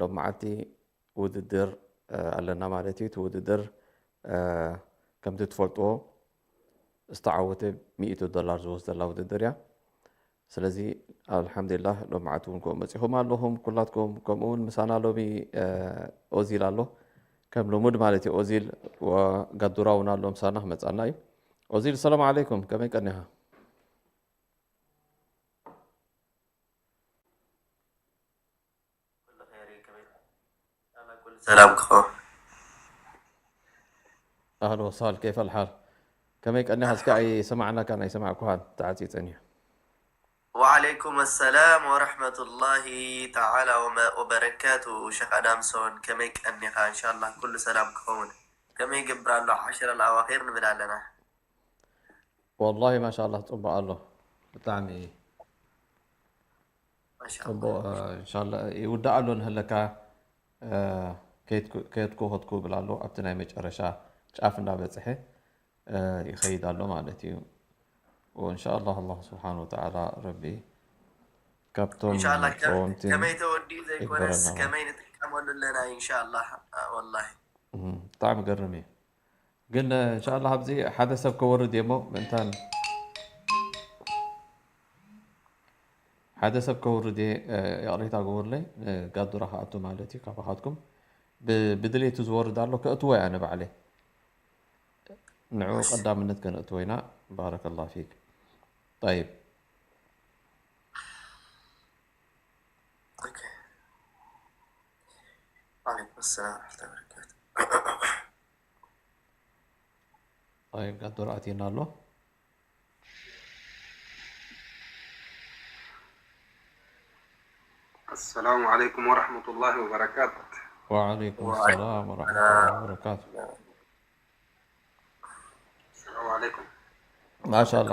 ሎም መዓልቲ ውድድር ኣለና ማለት እዩ። እቲ ውድድር ከምቲ ትፈልጥዎ ዝተዓወተ ሚእቲ ዶላር ዝወስደላ ውድድር እያ። ስለዚ ኣልሓምዱሊላህ ሎም መዓልቲ እውን ከምኡ መፂኹም ኣለኹም ኩላትኩም። ከምኡ እውን ምሳና ሎሚ ኦዚል ኣሎ ከም ልሙድ ማለት እዩ። ኦዚል ጋዱራ እውን ኣሎ ምሳና ክመፃና እዩ። ኦዚል ሰላም ዓለይኩም፣ ከመይ ቀኒኻ? ሰላም ክኸውን። ኣህሎ ሳል፣ ኬፍ ኣልሓል? ከመይ ቀኒኻ? እስኪ ኣይሰማዕናካን ኣይሰማዕኩኻን፣ ተዓፂፀን እዩ። ወዓለይኩም ኣሰላም ወረሕመቱላሂ ተዓላ ወበረካቱ። ሸኽ ኣዳምሶን ከመይ ቀኒኻ? እንሻላ ኩሉ ሰላም ክኸውን። ከመይ ይገብር ኣሎ? ዓሽረ ልኣዋኺር ንብል ኣለና። ወላሂ ማሻላ ፅቡቅ ኣሎ ብጣዕሚ ፅቡቅ። እንሻላ ይውዳእ ኣሎ ንህለካ ከየድኩ ከየድኩ ብላ ኣሎ ኣብቲ ናይ መጨረሻ ጫፍ እንዳበፅሐ ይኸይድ ኣሎ ማለት እዩ። ወእንሻላ ኣላህ ስብሓን ወተዓላ ረቢ ካብቶም እንሻላ ከ- ጸወምትን ከመይ ተወዲኡ ዘይኮነስ ይግበረና ማለት። ከመይ ንጥቀመሉ ኣለና እንሻላ። ወላሂ እም፣ ብጣዕሚ ገርም እዩ። ግን እንሻላ ኣብዚ ሓደ ሰብ ከወርድ እየ እሞ ምእንታን ሓደ ሰብ ከውርድ እየ። ይቕሬታ ግበሩለይ። ጋዱራ ክኣቱ ማለት እዩ ካባኻትኩም ብድሌቱ ዝወርድ ኣሎ ከእትዎ እያ ንባዕለይ። ንዑ ቀዳምነት ከነእትዎ ኢና። ባረከላሁ ፊክ። ጠይብ። عليكم السلام ورحمة الله وبركاته. طيب ጋዱራ ኣቲና ኣሎ። السلام عليكم ورحمة الله وبركاته. وعليكم السلام ورحمة الله وبركاته. السلام عليكم. ማሻላ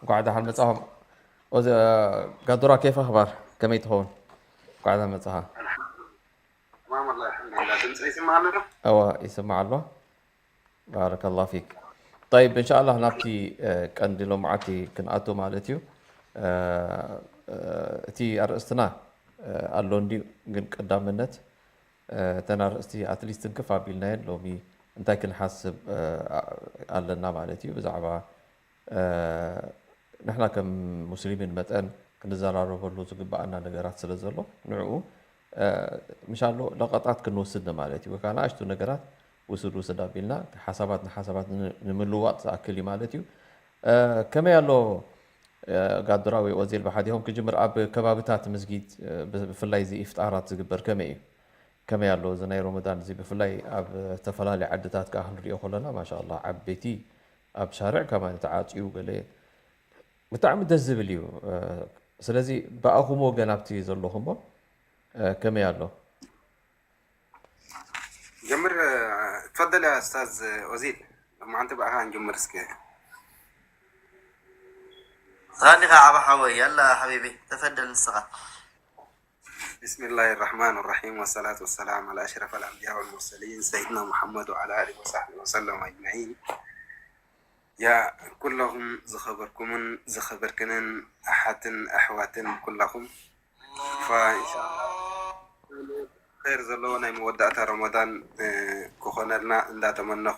እንኳዕ ደሓን መጻኹም። ወዘ ጋዱራ ኬፍ ኣኽባር ከመይ ትኸውን? እንኳዕ ደሓን መጻኻ። تمام والله الحمد لله. ድምፂ ይስማዕ ኣሎ ዶ? እወ ይስማዕ ኣሎ። ባረከላሁ ፊክ። ጠይብ እንሻላ ናብቲ ቀንዲ ሎምዓቲ ክንኣቱ ማለት እዩ። እቲ ኣርእስትና ኣሎ እንድዩ ግን ቀዳምነት እተን ኣርእስቲ ኣትሊስት ትንክፍ ኣቢልናየን ሎሚ እንታይ ክንሓስብ ኣለና ማለት እዩ ብዛዕባ ንሕና ከም ሙስሊሚን መጠን ክንዘራረበሉ ዝግበኣና ነገራት ስለ ዘሎ ንዕኡ ምሻሎ ለቐጣት ክንወስድ ማለት እዩ። ወይ ከዓ ንኣሽቱ ነገራት ውስድ ውስድ ኣቢልና ሓሳባት ንሓሳባት ንምልዋጥ ዝኣክል እዩ ማለት እዩ። ከመይ ኣሎ ጋድራዊ ኦዜል ብሓዲሆም ክጅምር ኣብ ከባብታት መስጊድ ብፍላይ እዚ ኢፍጣራት ዝግበር ከመይ እዩ? ከመይ ኣሎ እዚ ናይ ሮመዳን እዚ ብፍላይ ኣብ ዝተፈላለዩ ዓድታት ከዓ ክንሪኦ ከለና ማሻላ ዓበይቲ ኣብ ሻርዕ ከማን ተዓፅዩ ገለ ብጣዕሚ ደስ ዝብል እዩ። ስለዚ ብኣኹም ወገን ኣብቲ ዘለኹሞ ከመይ ኣሎ? ጀምር ትፈደል ያ እስታዝ ኦዚል። ሎማዓንቲ ብኣኻ ንጀምር እስከ። ስኻ እንዲኻ ዓባ ሓወይ ያላ ሓቢቢ ተፈደል ንስኻ። بسم الله الرحمن الرحيم والصلاة والسلام على أشرف الأنبياء والمرسلين سيدنا محمد وعلى آله وصحبه وسلم أجمعين. يا ኩለኹም ዝኸበርኩምን ዝኸበርክንን ኣሓትን ኣሕዋትን ኩላኹም فإن شاء الله خير ዘለዎ ናይ መወዳእታ ረመዳን ክኾነልና እንዳተመነኹ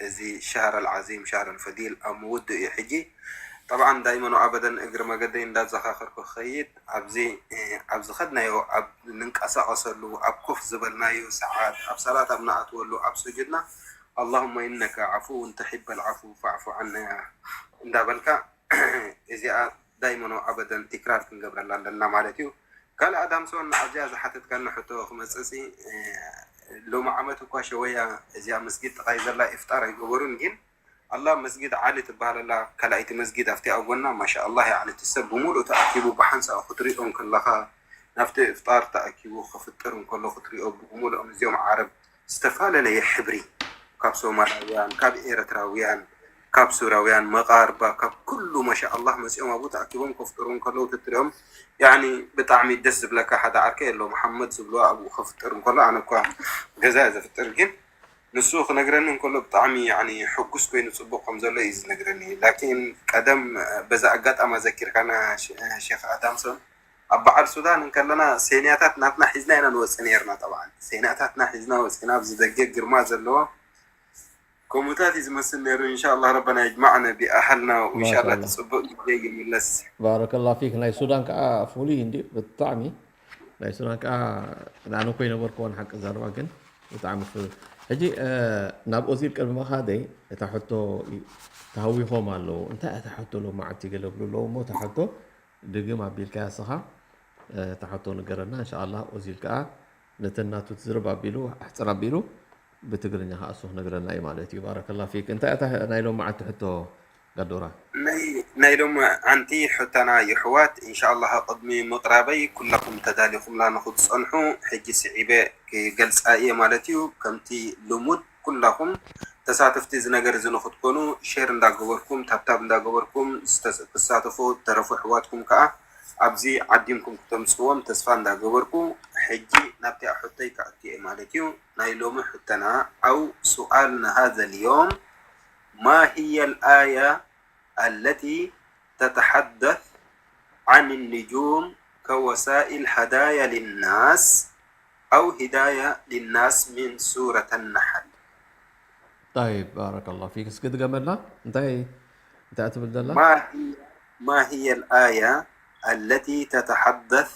እዚ شهر العظيم شهر الفضيل ኣብ ምውድእ እዩ ሕጂ طبعا دائما وأبدا እግሪ መገደይ እንዳዘኻኸርኩ ክኸይድ ኣብዚ ኣብ ዝኸድናዮ ኣብ ንንቀሳቐሰሉ ኣብ ኮፍ ዝበልናዮ ሰዓት ኣብ ሰላት ኣብ ንኣትወሉ ኣብ ሱጁድና اللهم إنك عفو تحب العفو فاعف عنا እንዳበልካ እዚኣ دائما وأبدا تكرار ክንገብረላ ኣለና ማለት እዩ። ካልእ ኣዳምሶን ኣብዚኣ ዝሓተትካኒ ሕቶ ክመፅእ ሲ ሎሚ ዓመት እኳ ሸወያ እዚኣ መስጊድ ጥቓይ ዘላ ኢፍጣር ኣይገበሩን ግን ኣላ መስጊድ ዓሊ ትበሃል ኣላ ካልኣይቲ መስጊድ ኣብቲኣ ጎና ማሻ ኣላህ ያኒ እቲ ሰብ ብምሉእ ተኣኪቡ ብሓንሳእ ክትሪኦ እንከለኻ ናብቲ እፍጣር ተኣኪቡ ክፍጥር እንከሎ ክትሪኦ ብምሉኦም እዚኦም ዓረብ ዝተፈላለለየ ሕብሪ ካብ ሶማላውያን ካብ ኤረትራውያን ካብ ሱራውያን መቓርባ ካብ ኩሉ ማሻ ኣላህ መፂኦም ኣብኡ ተኣኪቦም ከፍጥሩ እንከለዉ ትትሪኦም ያኒ ብጣዕሚ ደስ ዝብለካ ሓደ ዓርከይ ኣሎ መሓመድ ዝብልዋ ኣብኡ ከፍጥር እንከሎ ኣነ እኳ ገዛ እየ ዘፍጥር ግን ንሱ ክነግረኒ እንከሎ ብጣዕሚ ያኒ ሕጉስ ኮይኑ ፅቡቅ ከም ዘሎ እዩ ዝነግረኒ ላኪን ቀደም በዛ ኣጋጣሚ ኣዘኪርካና ሼክ ኣዳምሶን ኣብ በዓል ሱዳን እንከለና ሴንያታት ናትና ሒዝና ኢና ንወፅእ ነይርና። ጠብዓን ሴንያታትና ሒዝና ወፂና ኣብዚ ደገ ግርማ ዘለዎ ከምኡታት እዩ ዝመስል ነይሩ። እንሻላ ረበና የጅማዕነ ቢኣህልና። እንሻላ ማሻላ። ትፅቡቅ ግዜ ይምለስ። ባረከላ ፊክ። ናይ ሱዳን ከዓ ፍሉይ እንዲ ብጣዕሚ ናይ ሱዳን ከዓ ኣነ እኮ ይነበርኩ ዋን ሓቂ ዛረባ ግን ብጣዕሚ ፍሉይ። ሕጂ ናብ ኦዚል ቅድሚ ምኻደይ እታ ሕቶ ተሃዊኾም ኣለዉ። እንታይ እታ ሕቶ ሎማዓንቲ ገለ ብሉ ኣለዉ እሞ እታ ሕቶ ድግም ኣቢልካ እስኻ እታ ሕቶ ንገረና። እንሻላ ኦዚል ከዓ ነተን ናቱ ትዝርብ ኣቢሉ ኣሕፅር ኣቢሉ ብትግርኛ ከዓ እሱ ክነግረና እዩ ማለት እዩ። ባረከላ ፊክ። እንታይ እታ ናይ ሎማዓንቲ ሕቶ ጋዶራ? ናይ ናይ ሎሚ ዓንቲ ሕቶና ይሕዋት እንሻላ ቅድሚ ምቕራበይ ኩላኹም ተዳሊኹምላ ንክትፀንሑ ሕጂ ስዒበ ክገልፃ እየ ማለት እዩ። ከምቲ ልሙድ ኩላኹም ተሳተፍቲ እዚ ነገር እዚ ንክትኮኑ ሼር እንዳገበርኩም ታብታብ እንዳገበርኩም ዝተስ- ትሳተፉ ተረፉ ኣሕዋትኩም ከዓ ኣብዚ ዓዲምኩም ክተምፅዎም ተስፋ እንዳገበርኩ ሕጂ ናብቲ ሕቶይ ክኣቱ እየ ማለት እዩ። ናይ ሎሚ ሕቶና أو سؤالنا هذا اليوم ما هي الآية التي تتحدث عن النجوم كوسائل هدايا للناس أو هداية للناس من سورة النحل. طيب بارك الله فيك. اسكت قبلنا. انت انت اتبل دلنا؟ ما هي ما هي الآية التي تتحدث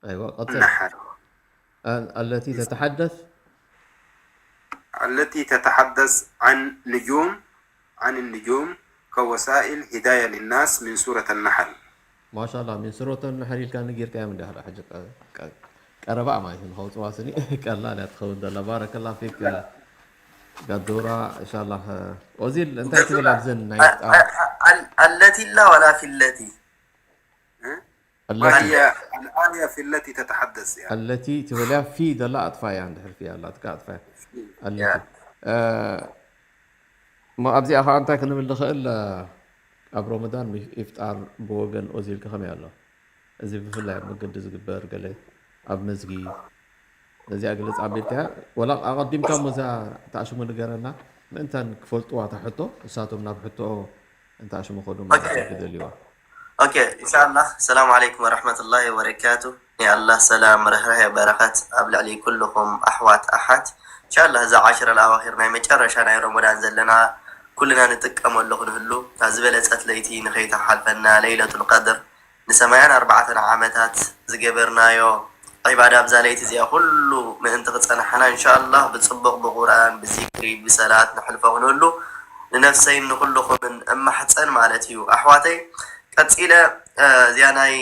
ايوه قتل. النحل التي تتحدث التي تتحدث عن نجوم عن النجوم كوسائل هداية للناس من سورة النحل. ما شاء الله من سورة النحل كان نقير كامل ده حاجة. ቀረባ ማለት ንኸውፅዋ ስኒ ቀላል እያ ትኸውን ዘላ። ባረከላ ፊክ ጋዶራ። እንሻላ ኦዚል እንታይ ትብል ኣብዘን ናይ ኣለቲ ላ ዋላ ፊለቲ ኣለቲ الآية في التي تتحدث يعني ኣለቲ ትበልያ ፊ ዘላ ኣጥፋያ እንድሕር ፊ ኣላትካ ኣጥፋያ ኣለቲ እሞ ኣብዚኣ ከዓ እንታይ ክንብል ንኽእል ኣብ ሮመዳን ኢፍጣር ብወገን ኦዚልካ ከመይ ኣሎ እዚ ብፍላይ ኣብ መገዲ ዝግበር ገለ ኣብ መዝጊ ነዚኣ ግልፅ ኣቢልካያ ወላ ኣቐዲምካ እሞ እዛ ተኣሽሙ ንገረና ምእንታን ክፈልጥዋ እታ ሕቶ እሳቶም ናብ ሕቶ እንተኣሽሙ ከዱ ማለት እዩ ክደልይዋ ኦኬ ኢንሻላህ ሰላም ዓለይኩም ወረሕመቱላሂ ወበረካቱ ናይ ኣላህ ሰላም ርህራሄ በረኸት ኣብ ልዕሊ ኩልኹም ኣሕዋት ኣሓት ኢንሻላህ እዛ ዓሽረ ልኣዋኺር ናይ መጨረሻ ናይ ረመዳን ዘለና ኩልና ንጥቀመሉ ክንህሉ እታ ዝበለፀት ለይቲ ንኸይተሓልፈና ለይለቱል ቀድር ንሰማያን ኣርባዕተን ዓመታት ዝገበርናዮ ዒባዳ ኣብዛ ለይቲ እዚኣ ኩሉ ምእንቲ ክፀናሕና እንሻላህ ብፅቡቕ ብቁርኣን ብዚክሪ ብሰላት ንሕልፎ ክንህሉ ንነፍሰይን ንኩልኹምን እማሕፀን ማለት እዩ ኣሕዋተይ ቀፂለ እዚኣ ናይ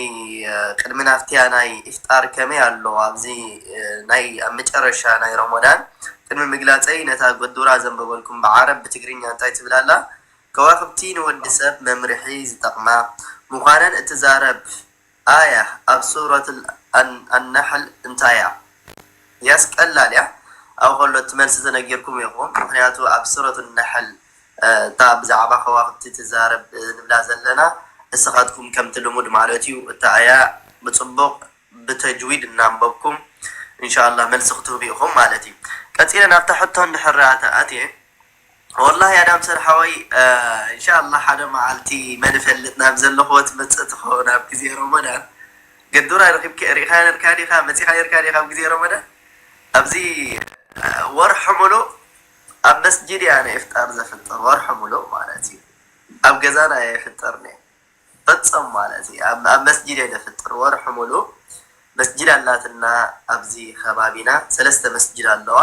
ቅድሚ ናፍቲያ ናይ ኢፍጣር ከመይ ኣሎ ኣብዚ ናይ ኣብ መጨረሻ ናይ ረመዳን ቅድሚ ምግላፀይ ነታ ጎዱራ ዘንበበልኩም ብዓረብ ብትግርኛ እንታይ ትብል ኣላ ከዋኽብቲ ንወዲ ሰብ መምርሒ ዝጠቕማ ምዃነን እትዛረብ ኣያ ኣብ ሱረት ኣናሕል እንታያ ያስ ቀላል እያ ኣብ ከሎ እቲ መልሲ ተነጊርኩም ኢኹም ምክንያቱ ኣብ ሱረት ነሕል እታ ብዛዕባ ከዋክብቲ ትዛረብ ንብላ ዘለና እስኻትኩም ከምቲ ልሙድ ማለት እዩ እታ ኣያ ብፅቡቕ ብተጅዊድ እናንበብኩም እንሻላ መልሲ ክትህቡ ኢኹም ማለት እዩ ቀፂለ ናብታ ሕቶ እንድሕር ኣትየ ወላሂ ኣዳም ሰር ሓወይ እንሻላ ሓደ መዓልቲ መን ይፈልጥ ናብ ዘለኽዎ ትመፅእ ትኸውን ኣብ ግዜ ረመዳን ገዱራ ርኺብካ ርኢኻ ነርካ ዲኻ መፂኻ ነርካ ዲኻ ኣብ ግዜ ረመዳን ኣብዚ ወርሒ ሙሉእ ኣብ መስጅድ እያ ንኢፍጣር ዘፍጥር ወርሒ ሙሉእ ማለት እዩ ኣብ ገዛና እየ የፍጥር ነየ ፈፀም ማለት እዩ ኣብ ኣብ መስጅድ እየ ዘፍጥር ወርሒ ሙሉእ መስጅድ ኣላትና ኣብዚ ከባቢና ሰለስተ መስጅድ ኣለዋ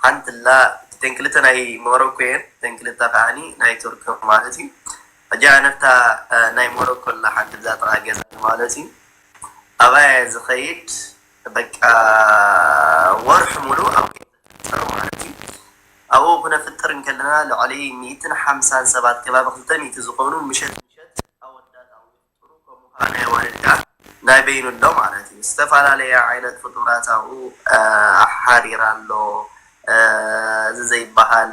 ሓንቲ ላ እተን ክልተ ናይ ሞሮኮ እየን እተን ክልተ ከዓኒ ናይ ቱርክ ማለት እዩ ሕጂ ኣነታ ናይ ሞሮኮ ላ ሓንቲ ብዛ ጥቓ ገዛ ማለት እዩ ኣባያ ዝኸይድ በቃ ወርሒ ሙሉ ኣብ ገዛ ዝፍጠር ማለት እዩ ኣብኡ ክነፍጥር እንከለና ልዕሊ ሚእትን ሓምሳን ሰባት ከባቢ ክልተ ሚእቲ ዝኾኑ ምሸት ምሸት ኣወዳት ኣብኡ ይፍጥሩ ከምኡ ከዓ ናይ ኣዋልድ ከዓ ናይ በይኑ ኣሎ ማለት እዩ ዝተፈላለየ ዓይነት ፍጡራት ኣብኡ ኣሓሪር ኣሎ እዚ ዘይበሃል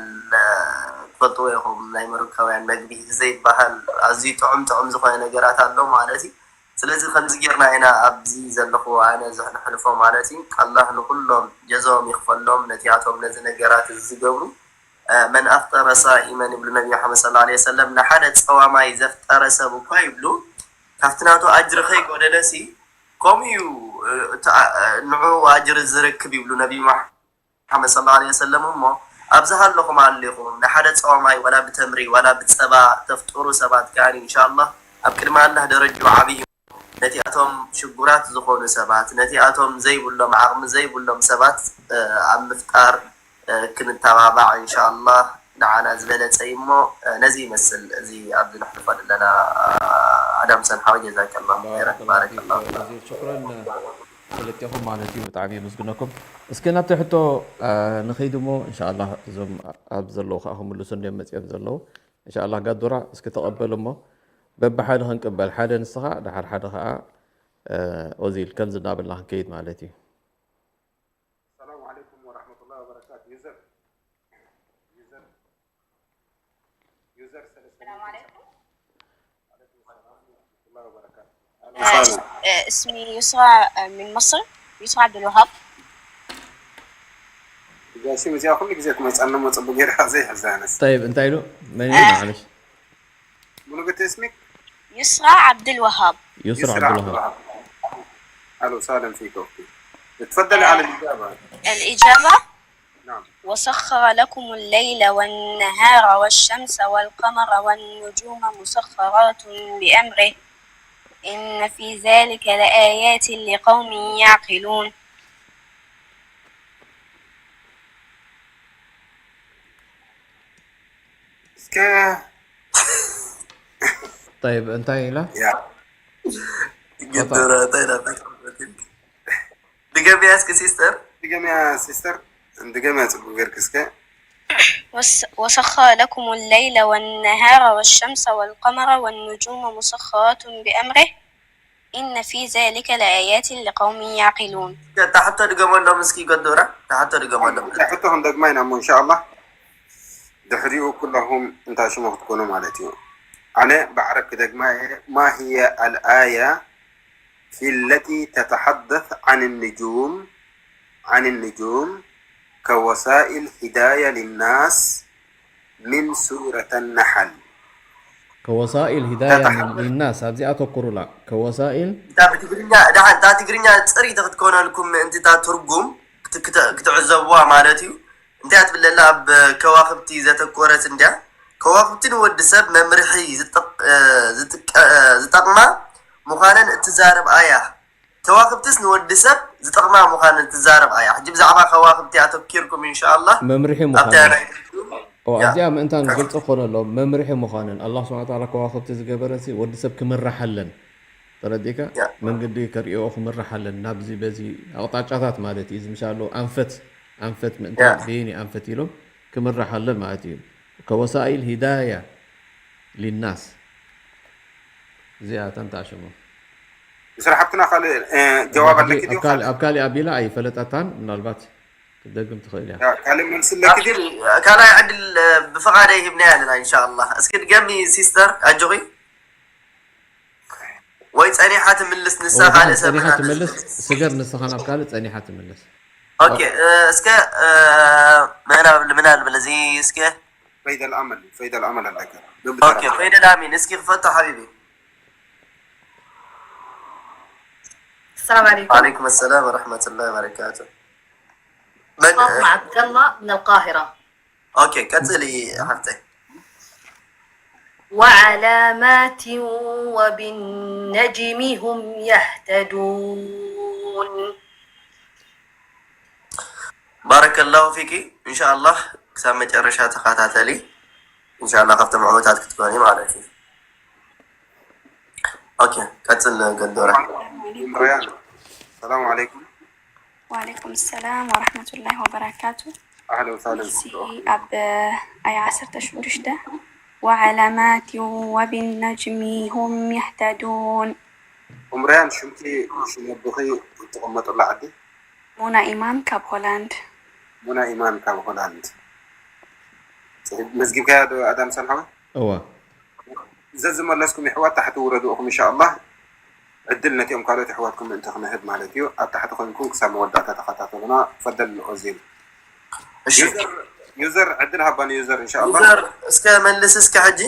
ትፈልጥዎ ኢኹም ናይ መሩካውያን መግቢ እዚ ዘይበሃል ኣዝዩ ጥዑም ጥዑም ዝኾነ ነገራት ኣሎ ማለት እዩ ስለዚ ከምዚ ጌርና ኢና ኣብዚ ዘለኹዎ ኣነ ዘሕልፎ ማለት እዩ ኣላህ ንኩሎም ጀዛኦም ይኽፈሎም ነቲኣቶም ነዚ ነገራት እዚ ዝገብሩ መን ኣፍጠረ ሳኢመን ይብሉ ነቢ መሓመድ ሰለላሁ ዐለይሂ ወሰለም። ንሓደ ጸዋማይ ዘፍጠረ ሰብ እኳ ይብሉ ካብቲ ናቱ ኣጅሪ ከይጎደለሲ ከምኡ እዩ። ንዑ ኣጅሪ ዝርክብ ይብሉ ነቢ መሓመድ ሰለላሁ ዐለይሂ ወሰለም። እሞ ኣብዚ ሃለኹም ኣለኹም ንሓደ ጸዋማይ ዋላ ብተምሪ ዋላ ብጸባ ተፍጥሩ ሰባት ከኣ ኢንሻኣላህ ኣብ ቅድሚ ኣላህ ደረጅኡ ዓብይ ነቲኣቶም ሽጉራት ዝኾኑ ሰባት ነቲኣቶም ዘይብሎም ዓቕሚ ዘይብሎም ሰባት ኣብ ምፍጣር ክንተባባዕ ኢንሻኣላህ ንዓና ዝበለፀ እዩ። እሞ ነዚ ይመስል እዚ ኣብዚ ነሕልፎ ዘለና። ኣዳም ሰንሓዊ ጀዛከላ ኸይረን ባረከላ። ሽኩረን ክልቴኹም ማለት እዩ። ብጣዕሚ የመስግነኩም። እስኪ ናብቲ ሕቶ ንኸይድ እሞ እንሻላ እዞም ኣብ ዘለዉ ከዓ ክምልሱ እንዲዮም መፅኦም ዘለዉ። እንሻላ ጋዱራ እስኪ ተቐበል እሞ በብሓደ ክንቅበል፣ ሓደ ንስኻ ድሓር ሓደ ከዓ ኦዚል ከምዚ እናበልና ክንከይድ ማለት እዩ። ሰላም ዓለይኩም ወራህመቱላሂ ወበረካቱ። ዩዘር ዩዘር ዩዘር ሰለስተ ሰላም ዓለይኩም። اسمي يسرى من مصر، يسرى عبد الوهاب. እዛ ሽም እዚኣ ኩሉ ግዜ ትመፅኣኒ እሞ ፅቡቅ ገይርካ ዘይሕዛ ኣነስ طيب እንታይ ኢሉ መን ኢሉ ማዕለሽ ሙሉ ግቲ እስሚክ يسرى عبد الوهاب. يسرى عبد الوهاب. اهلا وسهلا فيك اختي. تفضلي على الاجابه. الإجابة نعم. وسخر لكم الليل والنهار والشمس والقمر والنجوم مسخرات بأمره إن في ذلك لآيات لقوم يعقلون. እስከ طيب እንታይ ኢላ ያ ግድረ እንታይ ናፈቅበት ድገምያ እስኪ ሲስተር። ድገምያ ሲስተር ድገምያ ፅቡቅ ገርክ እስከ وس- وسخر لكم الليل والنهار والشمس والقمر والنجوم مسخرات بأمره إن في ذلك لآيات لقوم يعقلون. እታ ሕቶ ድገመሎም እስኪ ገዶራ። እታ ሕቶ ድገመሎም። ሕቶ ክንደግማ ኢና እሞ እንሻ ኣላህ ድሕሪኡ ኩላኹም እንታይ ሽሙ ክትኮኑ ማለት እዩ። ኣነ ብዓረብ ክደግማ እየ ما هي الآية في التي تتحدث عن النجوم عن النجوم كوسائل هداية للناس من سورة النحل. كوسائل هداية للناس ኣብዚ ኣተኩሩላ كوسائل እታ ብትግርኛ ደሓ እታ ትግርኛ ፅሪት ክትኮነልኩም ምእንቲ እታ ትርጉም ክት- ክት- ክትዕዘብዋ ማለት እዩ። እንታይ ትብለላ ኣብ ከዋክብቲ ዘተኮረት እንድያ። ከዋክብቲ ንወዲ ሰብ መምርሒ ዝጠቅ- ዝጥቀ- ዝጠቅማ ምዃነን እትዛረብ ኣያ። ከዋክብትስ ንወዲ ሰብ ዝጠቕማ ምዃነን እትዛረብ ኣያ። ሕጂ ብዛዕባ ከዋክብቲ ኣተኪርኩም ኢንሻኣላህ መምርሒ ኣብታ ምዃኑ ናይ ኦ ኣብዚኣ ምእንታን ግልፂ ክኾነሎም መምርሒ ምዃነን ኣላህ ስብሓን ታላ ከዋክብቲ ዝገበረሲ ወዲ ሰብ ክምርሓለን ተረዲእካ ያ። መንገዲ ከርእዮ ክምርሓለን ናብዚ በዚ ኣቕጣጫታት ማለት እዩ እዚ ምሻሎ ኣንፈት ኣንፈት ምእንታ ያ። በየኒ ኣንፈት ኢሎም ክምርሓለን ማለት እዩ ከወሳኢል ሂዳያ ሊናስ እዚኣ ተንታ ሽሙ ስራሕ ሓብትና ካልእ እ፣ ጀዋብ ኣለኪ ድዩ? ኣብ ካሊእ ኣቢላ ኣይፈለጠታን ምናልባት ክትደግም ትኽእል እያ ካልእ መልሲ ኣለኪ ድዩ? ካልኣይ ዕድል ብፍቓደይ ሂብናያ ኣለና ኢንሻኣላህ። እስኪ ድገሚ ሲስተር ኣጆኺ። ወይ ጸኒሓ ትምልስ ንሳ እወ፣ ካልእ ሰብ ጸኒሓ ምናምን ትምልስ ስገር ንስኻ ናብ ካልእ ጸኒሓ ትምልስ ኦኬ እ፣ እስከ እ፣ ምናል ምናል በል እዚ እስከ ፈይደል ኣመል ፈይደል ኣመል ኣለካ ኦኬ ፈይደል ኣሚን እስኪ ክፈቶ ሓቢቢ السلام عليكم. وعليكم السلام ورحمة الله وبركاته من فاطمة عبد الله من القاهرة. ኦኬ ቀጽሊ ሓፍተይ وعلامات وبالنجم هم يهتدون. ባረከላሁ ፊኪ ኢንሻአላህ ክሳብ መጨረሻ ተኸታተሊ ኢንሻአላህ ካብቶም ዕውታት ክትኮኒ ማለት እዩ ኦኬ ቀጽል ገዶራ ሪያን ሰላም ዓለይኩም وعليكم السلام ورحمة الله وبركاته. ኣህለ ወሳለን መልሲ ኣብ ኣያ ዓሰርተ ሽዱሽተ وعلامات وبالنجم هم يهتدون. ኡምርያን ሽምኪ ሽም ኣቦኺ እትቕመጡላ ዓዲ ሙና ኢማም ካብ ሆላንድ። ሙና ኢማን ካብ ሆላንድ መዝጊብካያ ዶ ኣዳም ሰንሓዊ እዋ ዘዝመለስኩም ይሕዋት ታሕቲ ውረዱ ኢኹም እንሻ ኣላህ ዕድል ነቲኦም ካልኦት ይሕዋትኩም ምእንቲ ክንህብ ማለት እዩ ኣብ ታሕቲ ኮንኩም ክሳብ መወዳእታ ተኸታተሉና ፈደል ኦዚል እሺ ዩዘር ዩዘር ዕድል ሃባ ንዩዘር ኢንሻኣላህ። ዩዘር እስከ መልስ እስከ ሕጂ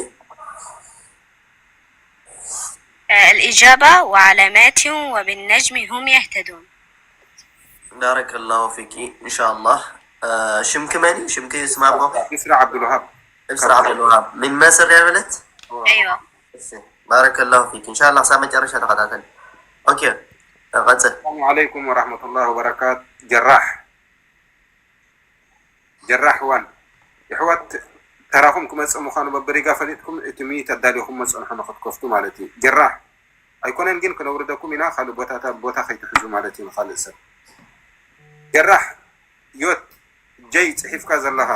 الإجابة وعلامات وبالنجم هم يهتدون. ባረከላሁ ፊኪ ኢንሻአላህ። ሽምኪ መን እዩ? ሽምኪ ስም ኣቦኺ? ይስራ ዓብዱልውሃብ። እብስራ ዓብዱልውሃብ ምን መስር እያ በለት? أيوة. እሺ ባረከላሁ ፊኪ ኢንሻአላህ። ሳብ መጨረሻ ተኸታተል። ኦኬ ቀጽል። السلام عليكم ورحمة الله وبركاته. ጀራሕ ጀራሕ ዋን የሕዋት ተራኹም ክመፅእ ምዃኑ በብሪጋ ፈሊጥኩም እቲ ሚኒት ኣዳሊኹሞ ፅንሑ ንክትከፍቱ ማለት እዩ። ጀራሕ ኣይኮነን ግን ክነውርደኩም ኢና ካልእ ቦታታት ቦታ ከይትሕዙ ማለት እዩ ንካልእ ሰብ። ጀራሕ ዮት ጀይ ፅሒፍካ ዘለኻ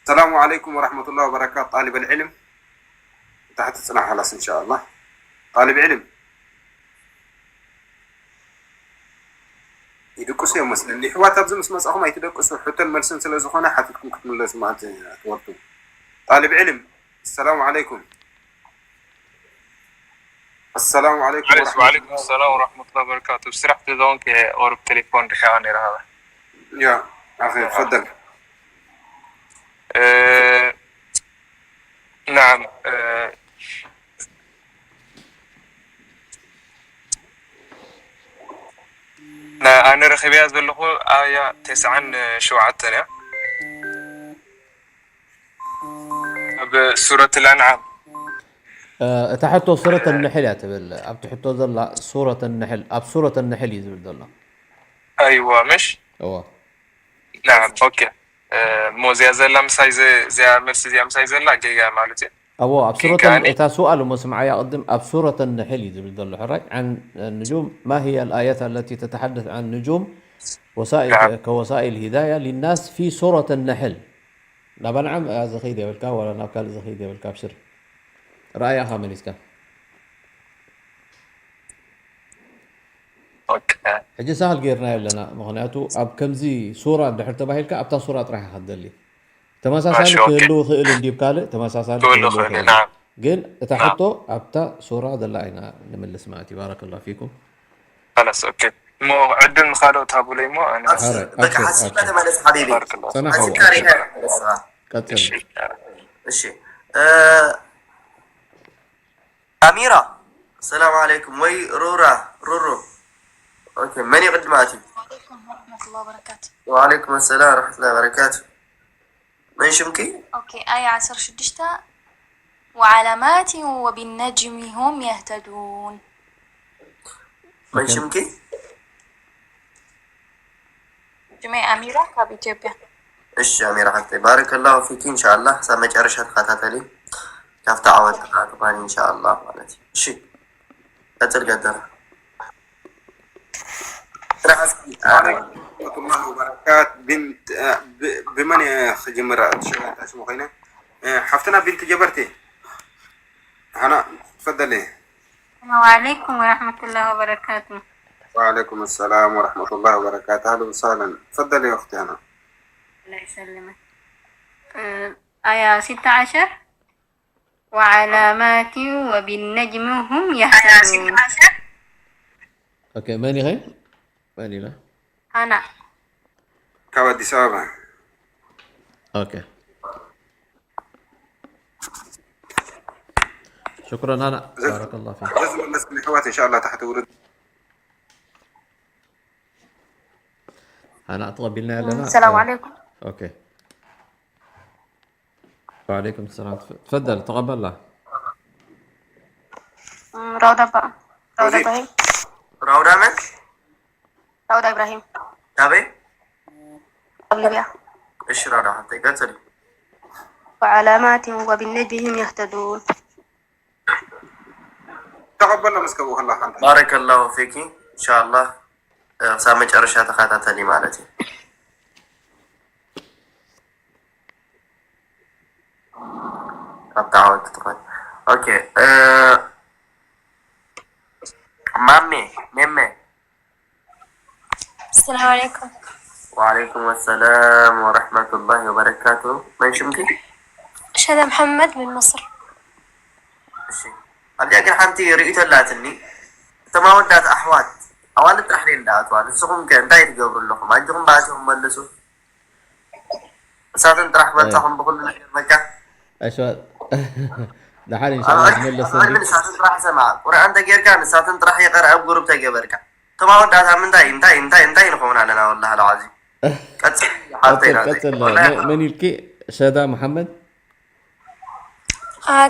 ሰላሙ ዓለይኩም ወራሕመቱላሂ ወበረካቱ ጣሊብ ኣልዕልም ታሕቲ ፅናሕ ላስ እንሻኣላህ ጣሊብ ዕልም ይድቅሱ እዮም መስለኒ። ይሕዋት ኣብዚ ምስ መጻኹም ኣይትደቅሱ፣ ሕቶን መልስን ስለ ዝኾነ ሓቲትኩም ክትምለሱ ማለት ትወርቱ። ጣልብ ዕልም፣ ኣሰላሙ ዓለይኩም። ኣሰላሙ ዓለይኩም ወዓለይኩም ሰላም ወረሕመቱላሂ ወበረካቱ። ስራሕ ተዛወንክ ኦርብ ቴሌፎን ድሻ ነይራ ሃባ ያ ኣኺ ተፈደል። ናም ኣነ ረኺበያ ዘለኹ ኣያ ተስዓን ሸውዓተን እያ ኣብ ሱረት ልኣንዓም እታ ሕቶ ሱረት ነሕል እያ ትብል ኣብቲ ሕቶ ዘላ ሱረት ነሕል ኣብ ሱረት ነሕል እዩ ዝብል ዘሎ ኣይዋ ምሽ እዎ ናም ኦኬ እሞ እዚኣ ዘላ ምሳይ እዚኣ መልሲ እዚኣ ምሳይ ዘላ ጌጋ ማለት እዩ أبو أب سورة إتا سؤال مسمع يا قدم أب سورة النحل يزبل دل حراي عن النجوم ما هي الآيات التي تتحدث عن النجوم وسائل كوسائل هداية للناس في سورة النحل نبا نعم زخيد يا بالكا ولا نبكال زخيد يا بالكا بسر رأي أخا من إسكا ሕጂ ሳህል ጌርናዮ ኣለና ምክንያቱ ኣብ ከምዚ ሱራ እንድሕር ተባሂልካ ኣብታ ሱራ ጥራሕ ኢካ ትደሊ ተመሳሳሊ ክህሉ ይኽእል እንዲብ ካልእ ተመሳሳሊ ክህሉ ይኽእል ግን እታ ሕቶ ኣብታ ሱራ ዘላ ኢና ንምልስ ማለት እዩ ባረከላ ፊኩም خلاص ኦኬ እሞ ዕድል ንካልኦት ሃቡለይ እሞ ኣነ በቃ ሓሲብካ ተመለስ ሓቢቢ ጸናሕ ሓሲብካ ሪካ ተመለስኻ ቀጽል እሺ ኣሚራ ሰላም ዓለይኩም ወይ ሩራ ሩሩ ኦኬ መን ይቕድም ኣትዩ عليكم ورحمة الله وبركاته وعليكم السلام ورحمة الله وبركاته መን ሽምኪ أوكي آية عشر شدشتا وعلامات وبالنجم هم يهتدون መን ሽምኪ جميع أميرة ካብ ኢትዮጵያ እሺ ኣሚራ ሓፍተይ ባረከላሁ ፊኪ ኢንሻኣላህ ሳብ መጨረሻ ተኸታተሊ ካብቲ ዓወት ትኻትኳን ኢንሻኣላህ ማለት እዩ እሺ ቀጽል ገደራ ስራሕ እስኪ ወረሕመቱላሂ ወበረካት ብመን ክጅምር ሽሙ ኮይነ ሓፍትና ቢንት ጀበርቲ ሓና ትፈደሊ السلام عليكم ورحمة الله وبركاته وعليكم السلام ورحمة الله وبركاته أهلا وسهلا تفضلي يا أختي هنا الله يسلمك آية ستة عشر وعلامات وبالنجم هم يهتدون ኦኬ መን ኢኸ መን ኢላ هنا ካብ ኣዲስ ኣበባ ኦኬ شكرا هنا بارك الله فيك እዚ መለስኩም ኣሕዋት እንሻላ ታሕቲ ውርድ هنا ተቐቢልና ኣለና السلام عليكم ኦኬ وعليكم السلام تفضل تقبل روضة بقى روضة إبراهيم روضة من؟ روضة إبراهيم أبي؟ ليبيا إيش روضة حتى قلت لي وعلامات وبالنجم هم يهتدون تقبلنا مسكبوه الله خانتها بارك الله فيك إن شاء الله ሳብ መጨረሻ ተኸታተሊ ማለት እዩ ካብቲ ዓወት ትኾን ኦኬ ማሜ ሜሜ السلام عليكم وعليكم السلام ورحمة الله وبركاته من شمكي؟ شذى محمد من مصر እዚኣ ግን ሓንቲ ርእይቶ ኣላትኒ እቶም ኣወዳት ኣሕዋት ኣዋልድ ጥራሕ ደን ዳኣትዋ ንስኹም ከ እንታይ ትገብሩ ኣለኹም ኣጆኹም ባእትኹም መልሱ ንሳተን ጥራሕ ክበልጻኹም ብኹሉ ነገር በቃ። ኣሽዋ ደሓር ኢንሻኣላህ ዝመለሰ ንሳተን ጥራሕ ሰማ ቁርኣን ተጌርካ ንሳተን ጥራሕ ይቐር ኣብ ጉሩብ ተገበርካ። እቶም ኣወዳእታ ምንታይ እንታይ እንታይ እንታይ ንኸውን ኣለና ወላሂ ለዓዚ። ቀጽል ሓፍተይ ናተይ ቀጽል። ወላሂ መን ኢልኪ? ሸዳ መሓመድ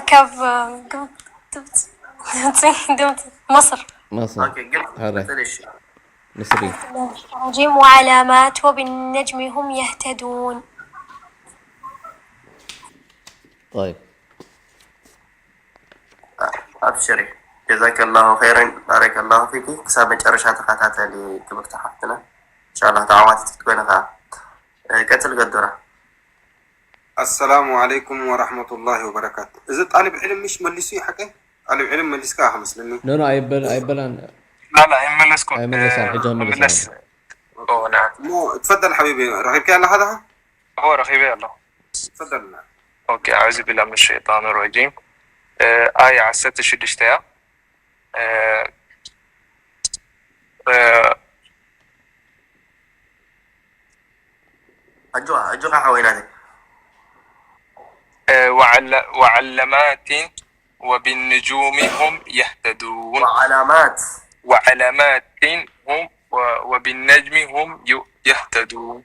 ካብ ድምፂ ድምፂ ድምፂ مصر مصر ኦኬ ግን حرة ቀጽል እሺ። مصري الرجيم وعلامات وبالنجم هم يهتدون طيب ኣብሽሪ ጀዛከላሁ ኸይረን ባረከላሁ ፊኪ። ክሳብ መጨረሻ ተኸታተሊ ክብርቲ ሓፍትና። እንሻላ ተዓዋቲት ክትኮኒ ከዓ። እ፣ ቀፅል ገዱራ። ኣሰላሙ ዓለይኩም ወራህመቱላሂ ወበረካቱ። እዚ ጣልብ ዕልም ምሽ መሊሱ እዩ ሓቀይ? ጣልብ ዕልም መሊስካ ኢኻ መስለኒ። ኖ ኖ ኣይበል ኣይበላን لا لا ኣይመለስኩን ኣይመለሳን ሕጂ ምለስ ክምለስ ኦ ና እሞ ትፈደል ሓቢቢ ረኺብካያ ኣለኻ ደኻ? ኦ ረኺበ ኣለኹ ትፈደልና። ኦኬ ኣዑዙ ቢላህ ምን ሸይጣን ረጂም ኣያ ዓሰርተ ሽዱሽተ እያ ኣጆኻ ኣጆኻ ሓወይ ናተይ። وعلامات وبالنجوم هم يهتدون وعلامات وعلامات هم و- وبالنجم هم ي- يهتدون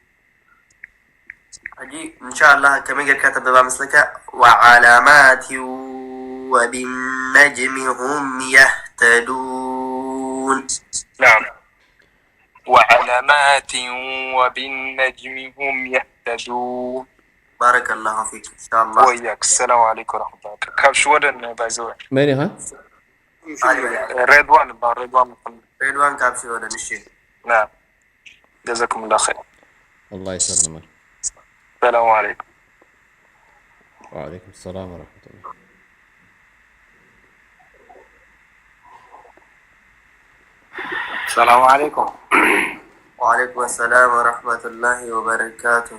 ሕጂ እንሻላ ከመይ ጌርካ ተንብባ መስለካ? وعلامات وبالنجم هم يهتدون نعم وعلامات وبالنجم هم يهتدون بارك الله فيك إن شاء الله وإياك السلام عليكم ورحمة الله ካብ ሽወደን ባይዘወ መን ኢኻ? ሬድዋን ይበሃል ሬድዋን መኮንን ሬድዋን ካብ ሽወደን እሺ نعم جزاكم الله خير الله يسلمك السلام عليكم وعليكم السلام ورحمة الله السلام عليكم. وعليكم السلام ورحمة الله وبركاته.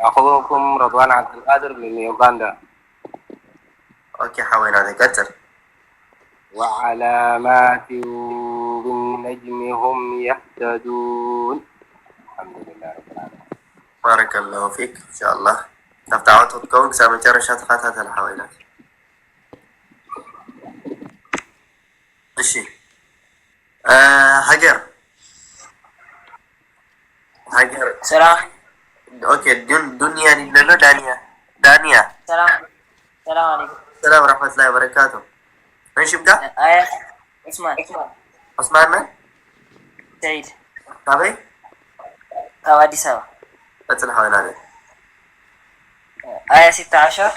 أخوكم رضوان عبد القادر من يوغندا. أوكي حوينا نقتل. وعلامات بالنجم هم يهتدون. الحمد لله رب العالمين. بارك الله فيك إن شاء الله. تفتعوا تكون كسامة رشاد خاتها الحوينات. እሺ ሃገር ሃገር ሰላም ኦኬ ዱን ዱንያ ዲለሎ ዳንያ ዳንያ ሰላም ሰላም عليكم ሰላም ረሕመቱላሂ ወበረካቱ መን ሽምካ آية عثمان ዑስማን መን سعيد ካበይ ካብ ኣዲስ ኣበባ ቀፅል ሓወይና آية ستة عشر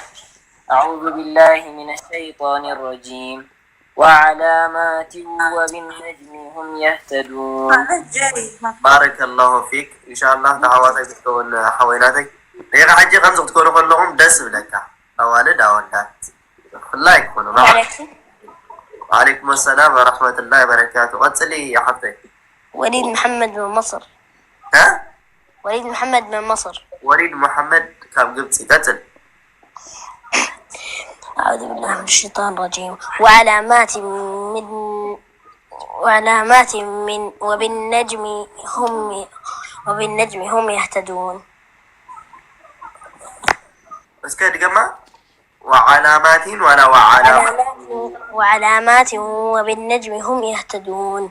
أعوذ بالله من الشيطان الرجيم وعلامات وبالنجم هم يهتدون بارك الله فيك إن شاء الله ተዓዋታይ ክትከውን ሓወይናተይ ሌላ ሕጂ ከምዚ ክትኮኑ ከለኹም ደስ ይብለካ ኣዋልድ ኣወዳት ፍላይ ክኾኑ عليكم وعليكم السلام ورحمة الله وبركاته ቀፅሊ ሓፍተይ وليد محمد من مصر ها وليد محمد من مصر وليد محمد ካብ ግብፂ ቀፅል أعوذ بالله من الشيطان الرجيم وعلامات من وعلامات من وبالنجم هم وبالنجم هم يهتدون እስከ ድገማ وعلامات ولا وعلامات وعلامات وبالنجم هم يهتدون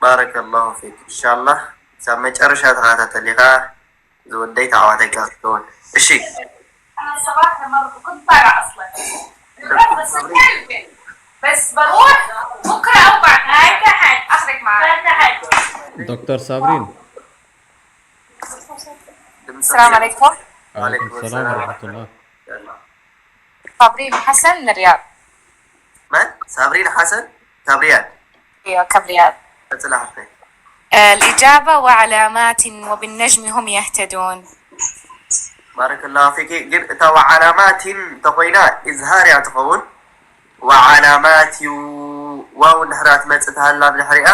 بارك الله فيك إن شاء الله ክሳብ መጨረሻ ተኸታተል ኢኻ ዝወደይ ተዓዋታይ ክትከውን እሺ انا الصباح لما كنت طالعه اصلا بس بس بروح بكره او بعد هاي تحت اخذك معي تحت دكتور صابرين السلام عليكم عليكم السلام ورحمة الله صابرين حسن من الرياض መን ሳብሪን ሓሰን ካብ ሪያድ ايوه كم رياض ቀፅላ ሓፍተይ الإجابة وعلامات وبالنجم هم يهتدون بارك الله فيك ግን እታ وعلامات እንተኾይና إظهار እያ ትኸውን وعلامات እዩ ዋው እንድሕራ ትመፅእ ተሃላ ብድሕሪኣ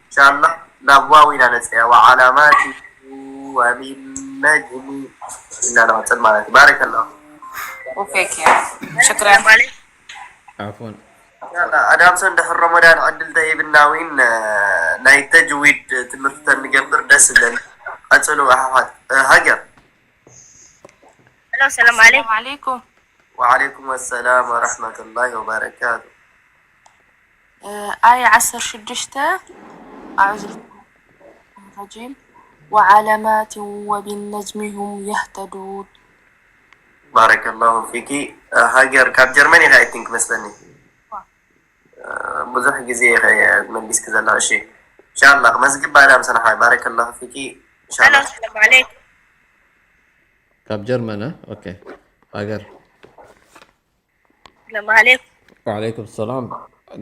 إن شاء الله ናብ ዋው ኢና ነፅያ وعلامات وبالنجم ኢና ንቐፅል ማለት እዩ بارك الله وفيك يا شكرا عفوا ኣዳምሶ እንድሕር ረመዳን ዕድል ተሂብና ውን ናይ ተጅዊድ ትምህርቲ ተንገብር ደስ ይብለኒ ቀፅሉ ኣሕዋት ሃገር السلام عليكم. وعليكم السلام ورحمة الله وبركاته. ኣያ ዓሰርተ ሽዱሽተ ኣዕዙ ረጂም وعلامات وبالنجم هم يهتدون. بارك الله فيك. ሃገር ካብ ጀርመን ኢኻ፣ I think መስለኒ። ብዙሕ ግዜ ኢኻ መሊስኪ ዘለኻ። እሺ፣ ኢንሻላህ መዝግብ ባዳ ምሰናሓ። بارك الله فيك. ኢንሻላህ። السلام عليكم. ካብ ጀርመን። ኦኬ፣ ሃገር። السلام عليكم. وعليكم السلام.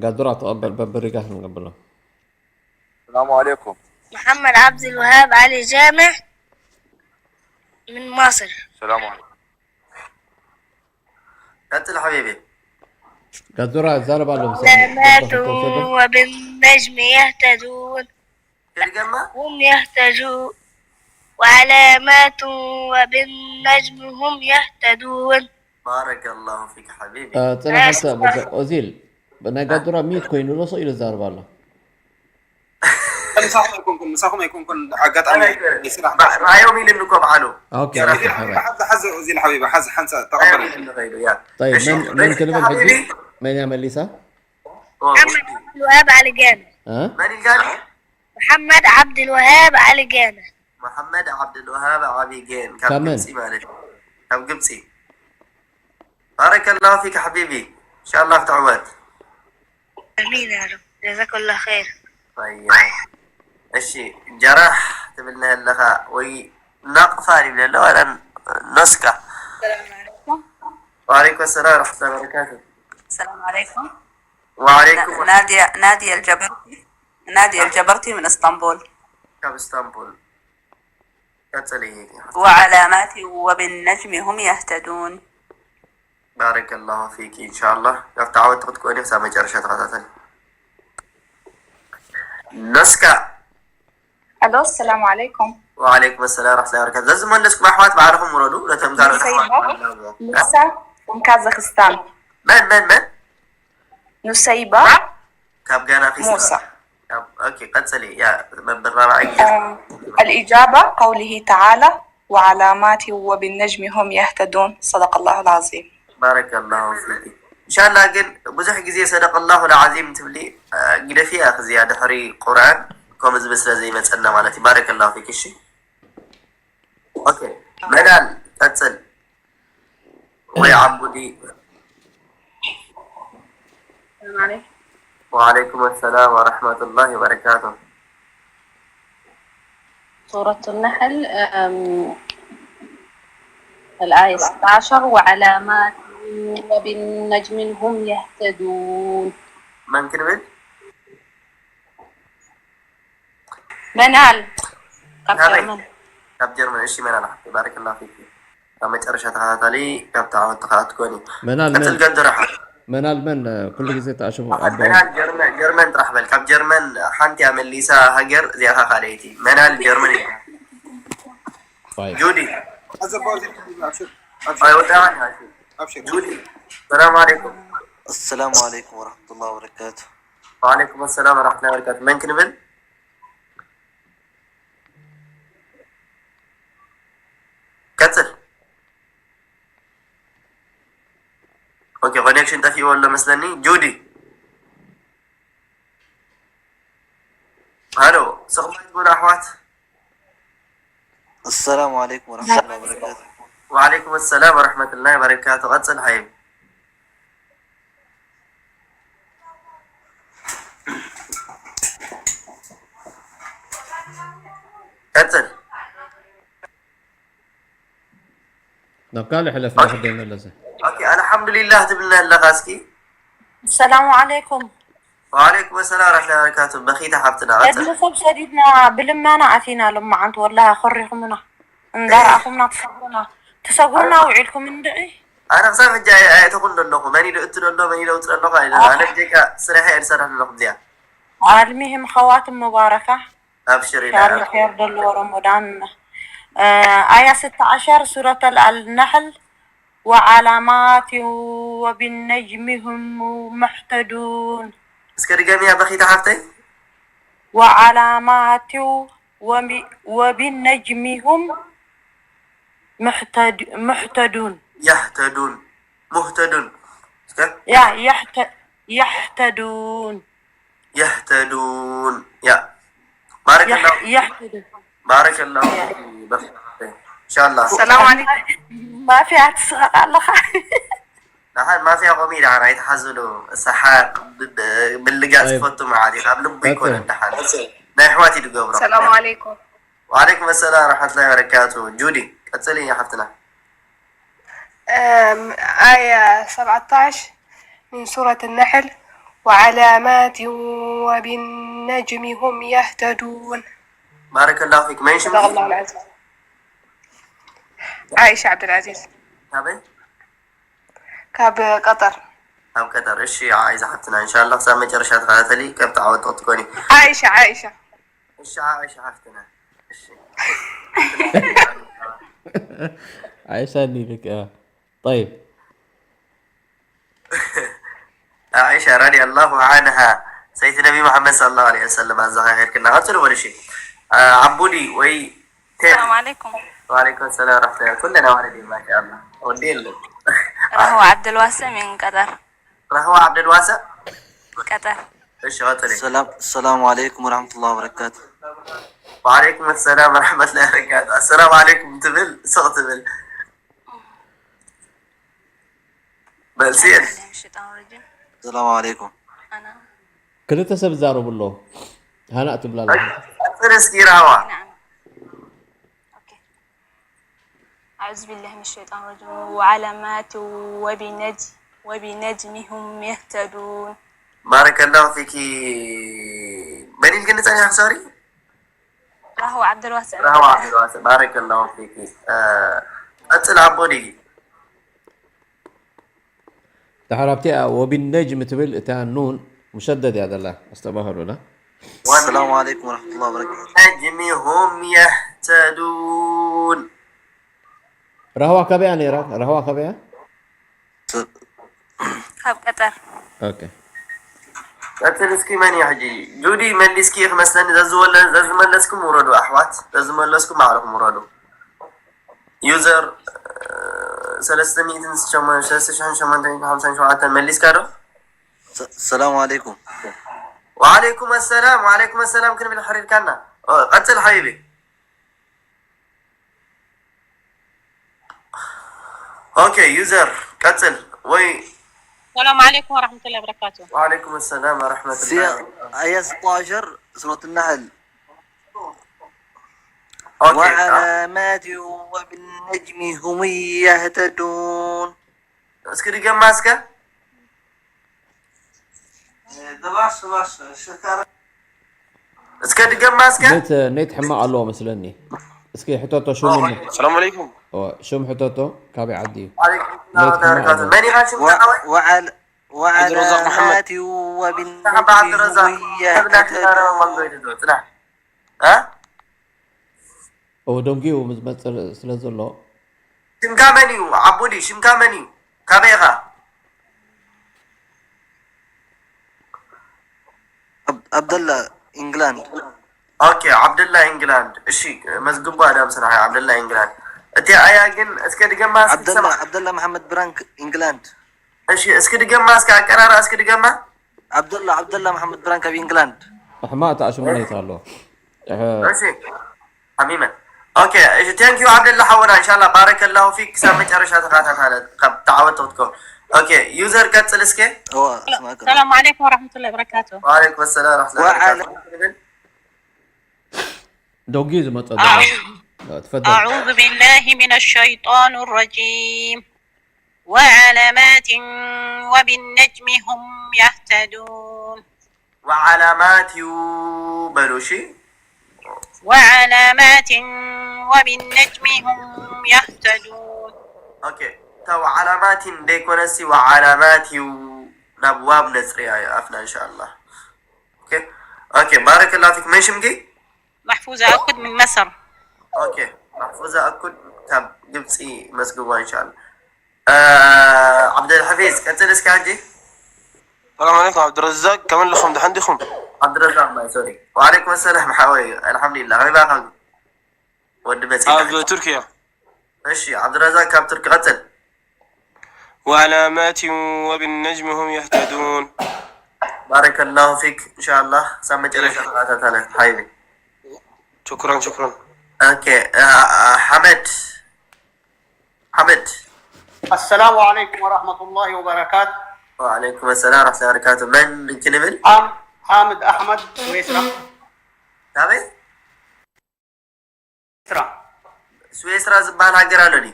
ጋዱራ ተቐበል፣ በብሪጋ ክንገብሎ። السلام عليكم. محمد عبد الوهاب علي جامع من مصر. السلام عليكم. ቀጽል ሓቢቢ። ጋዱራ ይዛረብ ኣሎ። علامات وبالنجم يهتدون. ከድገማ هم يهتدون. وعلامات وبالنجم هم يهتدون. بارك الله فيك ሓቢቢ። ጽናሕ። ኦዚል ናይ ጋዱራ ሚት ኮይኑ ሎ ሰው ኢሉ ይዛረብ ኣሎ። ምሳኹም ኣይኮንኩን ምሳኹም ኣይኮንኩን ኣጋጣሚ ስራሕ ራዮም ኢልን እኮ በዓሉ። ኦኬ ራዮም ኦኬ፣ ኦራይት። ሓዚ ሓዚ እዚ ሓቢባ ሓዚ ሓንሳ ተቐበል። ኢልን ንኸይዱ ያ። طيب እሺ፣ መን መን ክንብል ሕጂ? ሓቢቢ። መን እያ መሊሳ? محمد عبد الوهاب علي جامع. እ? መን ኢልካኒ? محمد عبد الوهاب علي جامع. መሓመድ ዓብድልወሃብ ዓቢ ጌን ካብ ካብ መን? ግብፂ ማለት እዩ። ካብ ግብፂ። بارك الله فيك ሓቢቢ። ኢንሻላህ ክትዕወት። امين يا رب. جزاك الله خير. ኣያ። እሺ፣ ጀራሕ ትብልና ኣለኻ ወይ ናቕፋ ይብለ ኣሎ ዋላ ኖስካ? السلام عليكم. وعليكم السلام ورحمة الله وبركاته. السلام عليكم. وعليكم نادية نادية الجبرتي. نادية الجبرتي من اسطنبول. ካብ እስታንቡል። ቀጽሊ። وعلامات وبالنجم هم يهتدون. بارك الله فيك. ኢንሻላህ ካብቲ ዓወት ክትኮኒ ክሳብ መጨረሻ ተኸታተል። ኖስካ። الو، السلام عليكم. وعليكم السلام ورحمة الله وبركاته. ዘዚ መለስኩም ኣሕዋት ባዕልኹም ውረዱ። ነቶም ካልኦት ኑሰይባ ኣሕዋት ኣለዎ። ሙሳ፣ من كازاخستان. መን መን መን? ኑሰይባ ካብ ጋና ኺስታ። ሙሳ. ካብ ኦኬ ቀጽሊ። ያ መብራራ آه، الإجابة قوله تعالى: وعلامات وبالنجم هم يهتدون. صدق الله العظيم. بارك الله فيك. ኢንሻላህ ግን ብዙሕ ግዜ ሰደቀላሁ ለዓዚም ትብሊ ግደፊያ ክዚያ ድሕሪ ቁርኣን ከምኡ ዝብል ስለ ዘይመፀና ማለት እዩ። بارك الله فيك. እሺ ኦኬ መናል ቀፅል ወይ ዓቡዲ። السلام عليكم. وعليكم السلام ورحمة الله وبركاته. سورة النحل، أم، الآية ستة عشر: وعلامات وبالنجم هم يهتدون. መን ክንብል? መናል ካብ ናበይ? ጀርመን። ካብ ጀርመን። እሺ መናል ሓፍቲ بارك الله فيك. ካብ መጨረሻ ተኸታታሊ ካብ ተዓወትቲ ከዓ ትኮኒ። መናል ቀፅል መን? ገድረሓ። መናል መን ኩሉ ግዜ ተኣሽሙ ኣቦ? መናል ጀርመን ጀርመን ጥራሕ በል። ካብ ጀርመን ሓንቲ እያ መሊሳ ሃገር እዚኣ ካልኣይቲ። መናል ጀርመን እያ። طيب. ጁዲ حسب بوزي أبشر. ኣይ ወዳኒ። أبشر. ጁዲ ሰላም عليكم. السلام عليكم ورحمة الله وبركاته. وعليكم السلام ورحمة الله وبركاته. መን ክንብል? ቀፅል። ኦኬ ኮኔክሽን ጠፊእዎ ኣሎ መስለኒ። ጁዲ ሃሎ፣ ስቕ ማይ ትብሉ ኣሕዋት። السلام عليكم ورحمة الله وبركاته. وعليكم السلام ورحمة الله وبركاته. ቀፅል ሓይም። ቀፅል። ናብ ካልእ ሕለፍ ንክደይ መለሰ። ኦኬ ኣልሓምዱሊላህ ትብልና ኣለኻ እስኪ። السلام عليكم. وعليكم السلام ورحمة الله وبركاته. በኺታ ሓብትና ቀፅል። ዕድመ ሰብ ሰዲድና ብልመና ኣቲና ሎማዓንቲ ወላሂ ኣኾሪኹምና እንዳረኣኹምና ትሰጉሩና ትሰጉሩና ውዒልኩም እንድዒ። ኣነ ክሳብ ሕጂ ኣየ- ኣየእተኹን ዘለኹ መን ኢሉ እቱ ዘሎ መን ኢሉ ኣውፅእ ኣለኹ ኣይነ ኣነ ብጀካ ስራሐ እየ ዝሰርሕ ዘለኹ እዚኣ። المهم خواتم مباركة. ኣብሽር ኢለ إن شاء الله خير دلو رمضان. آه، آية ستة عشر سورة النحل: وعلامات وبالنجم هم مهتدون. እስከ ድገምያ በኺታ ሓፍተይ። وعلامات وب- وبالنجم هم محتد-، محتدون. يهتدون. مهتدون. يا يحت-، يحتدون. يهتدون. يا. بارك الله. يح-، يحتدون. بارك الله فيك. بارك الله فيك. إن شاء الله. السلام عليكم. ما فيها تسرق الله. دحان ما فيها قومي دحان ኣይትሓዝሉ። ሰሓቅ ብ-፣ ብ-፣ ብልጋፅ طيب. ፈቱ መዓት ካብ ልቡ ይኮነ ፈቱ። ደሓን ናይ ኣሕዋት እዩ ዝገብሮ። السلام عليكم. وعليكم السلام ورحمة الله وبركاته. ጁዲ ቀፅሊ ሓፍትና። آية سبعتاش من سورة النحل، وعلامات وبالنجم هم يهتدون. بارك الله فيك. መን ሽሙ? صدق الله العظيم. عائشة عبد العزيز. ካበይ? كاب قطر. ካብ ቀጠር። እሺ፣ ዓይዛ ሓፍትና፣ እንሻላ ክሳብ መጨረሻ ተኸታተሊ፣ ከም ተዓወት ክትኮኒ። عائشة عائشة. እሺ፣ ዓይሻ ሓፍትና። እሺ። عائشة اللي لك، آه. طيب. عائشة رضي الله عنها، سيدة النبي محمد صلى الله عليه وسلم ኣዘኻኺርክና። ቀፅሉ በሉ እሺ። ዓቡዲ ወይ ቴ- السلام عليكم. وعليكم السلام ورحمة الله. ኩለን ኣዋልድ እየን ማሻኣላ። ወዲ የለን። رهوة عبد الواسع من قطر. رهوة عبد الواسع. قطر. እሺ ቀፅሊ። السلام السلام عليكم ورحمة الله وبركاته. وعليكم السلام ورحمة الله وبركاته. السلام عليكم ትብል ስቕ ትብል። መልሲ የለን። الشيطان الرجيم. السلام عليكم. أنا ክልተ ሰብ ይዛረቡ ኣለዉ። ሃናእ ትብላ ኣላ። ቀፅሊ እስኪ ራህዋ። نعم. أوكي. أعوذ بالله من الشيطان الرجيم. وعلامات وبنج-، وبالنجم هم يهتدون. بارك الله فيك. መን ኢልክኒ ጸኒሕኪ ሶሪ? رهوة عبد الواسع. رهوة عبد الواسع. بارك الله فيك. ቀጽል ኣቦዲ። ድሓር ኣብቲኣ وبالنجم ትብል እታ ኑን ሙሸደድ እያ ዘላ ኣስተባህሉና። السلام عليكم ورحمة الله وبركاته. نجم هم يهتدون. ራህዋ ካበያ ነይራ? ራህዋ ካበያ? ካብ ቀጠር። ኦኬ። ቀጽል እስኪ መን እዩ ሕጂ? ጁዲ መሊስኪ ክመስለኒ። ዘዝወለ-፣ ዘዝመለስኩም ውረዱ ኣሕዋት፣ ዘዝመለስኩም ባዕልኹም ውረዱ። ዩዘር ሰለስተ ሚእትን ሸሞንተ፣ ሰለስተ ሽሕን ሸሞንተ ሚእትን ሓምሳን ሸውዓተን መሊስካ ዶ? السلام عليكم. وعليكم السلام، وعليكم السلام ክንብል ሕሪርካና። ቀጽል ሓቢቢ። ኦኬ ዩዘር ቀጽል ወይ السلام عليكم ورحمة الله وبركاته. وعليكم السلام ورحمة الله. سيا آية ستاشر سورة النحل. ኦኬ وعلامات وبالنجم هم يهتدون. እስኪ ድገማ እስከ። እስከ ድገማ እስከ። ኔት ኔት ሕማቕ ኣለዎ መስለኒ። እስኪ ሕተቶ ሽሙ ምን? السلام عليكم. ኦ፣ ሽም ሕተቶ ካበይ ዓዲ እዩ? وعليكم السلام ورحمة الله وبركاته. መን ኢኻ ሽምካ ሓወይ? وعلامات مرحبا عبد الرزاق. وبالنجم هم يهتدون. እ? ኦ፣ ደንጊኡ ዝመጽእ ስለ ዘሎ። ሽምካ መን እዩ? ዓቡዲ ሽምካ መን እዩ? ካበይ ኢኻ? عبد الله إنجلاند. ኦኬ ዓብደላ ኢንግላንድ። እሺ መዝግቦ ኣዳም ስራሕ ዓብደላ ኢንግላንድ። እቲ ኣያ ግን እስከ ድገማ እስኪ عبد الله ሰማዕ። عبد الله محمد برانك إنجلاند. እሺ እስኪ ድገማ እስኪ ኣቀራራ እስኪ ድገማ። عبد الله عبد الله محمد برانك أبي إنجلاند. ሕማቕ ተኣሽሙ ኔት ኣሎ። እሺ ሓሚመ። ኦኬ እሺ ቴንክ ዩ ዓብደላ ሓወና ኢንሻላ ባረከላሁ ፊክ ክሳብ መጨረሻ ተኸታተለ ካብ ተዓወት ክትከውን። ኦኬ ዩዘር ቀጽል እስኪ። هو اسمع كده. السلام عليكم ورحمة الله وبركاته. وعليكم السلام ورحمة الله وعلى- وبركاته. ደጊ ዝመጸ أعوذ، ትፈደል። أعوذ بالله من الشيطان الرجيم. وعلامات وبالنجم هم يهتدون. وعلامات እዩ በሉ እሺ። وعلامات وبالنجم هم يهتدون. ኦኬ እታ وعلامات ደይኮነሲ وعلامات እዩ። ናብ ዋብ ነጽርያ እዩ ኣፍና ኢንሻኣላህ። ኦኬ ኦኬ ባረከላሁ ፊክ። መን ሽምኪ? محفوظة أكد من مصر. ኦኬ ማሕፉዛ ኣኩድ ካብ ግብፂ መዝግቧ ኢንሻኣላህ። እ፣ ዓብደልሐፊዝ ቀፅል እስኪ ሕጂ። ሰላም ዓለይኩም ዓብድረዛቅ፣ ከመይ ኣለኹም? ደሓን ዲኹም? ዓብድረዛቅ ማይ ሶሪ። ወዓለይኩም ሰላም ሓወይ ኣልሓምዱሊላህ። ከመይ ባኻ ወዲ መፂ? ኣብ ቱርኪያ። እሺ፣ ዓብዱረዛቅ ካብ ቱርኪ ቀጽል። وعلامات وبالنجم هم يهتدون. ባረከላሁ ፊክ። ኢንሻአላህ ክሳብ መጨረሻ ተኸታተለ ሓይቢ። شكرا شكرا. ኦኬ፣ አ- አ- ሓመድ ሓመድ السلام عليكم ورحمة الله وبركاته. ወዓለይኩም ሰላም ረሕመቱላሂ ወበረካቱ። መን ክንብል? حام- حامد أحمد سويسرا. ካበይ? سويسرا. ስዊስራ ዝበሃል ሃገር ኣሎ ድዩ?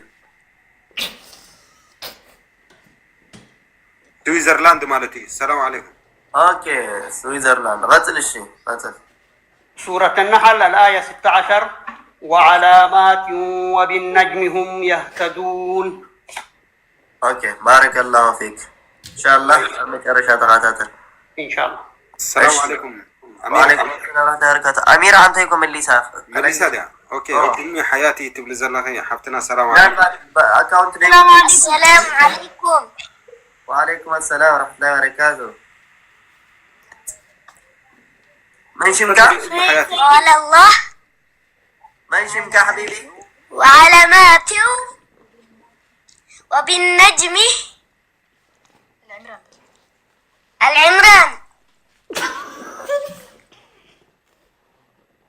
ስዊዘርላንድ ማለት እዩ። ሰላም ዓለይኩም። ኦኬ፣ ስዊዘርላንድ። ቀጽል፣ እሺ፣ ቀጽል። سورة النحل الآية ستة عشر، وعلامات وبالنجم هم يهتدون. ኦኬ፣ ባረከላሁ ፊክ። ኢንሻአላህ ኣብ መጨረሻ ተኸታተል። إن شاء الله. ሰላም እሺ። ዓለይኩም። ወዓለይኩም ሰላም ወራህመቱላሂ ወበረካቱ። ኣሚር፣ ኣንተ ይኮ መሊሳ። መሊሳ ድያ? ኦኬ፣ ኦ። ኡሚ ሓያቲ ትብሊ ዘለኺ ሓፍትና፣ ሰላም ዓለይኩም። ምናልባት ኣካውንት ናይ السلام عليكم. ወዓለይኩም ሰላም ወራህመቱላሂ ወበረካቱ። መን ሽምካ? ኡሚ ሓያቲ። قال الله መን ሽምካ ሓቢቢ? وعلامات وبالنجم العمران.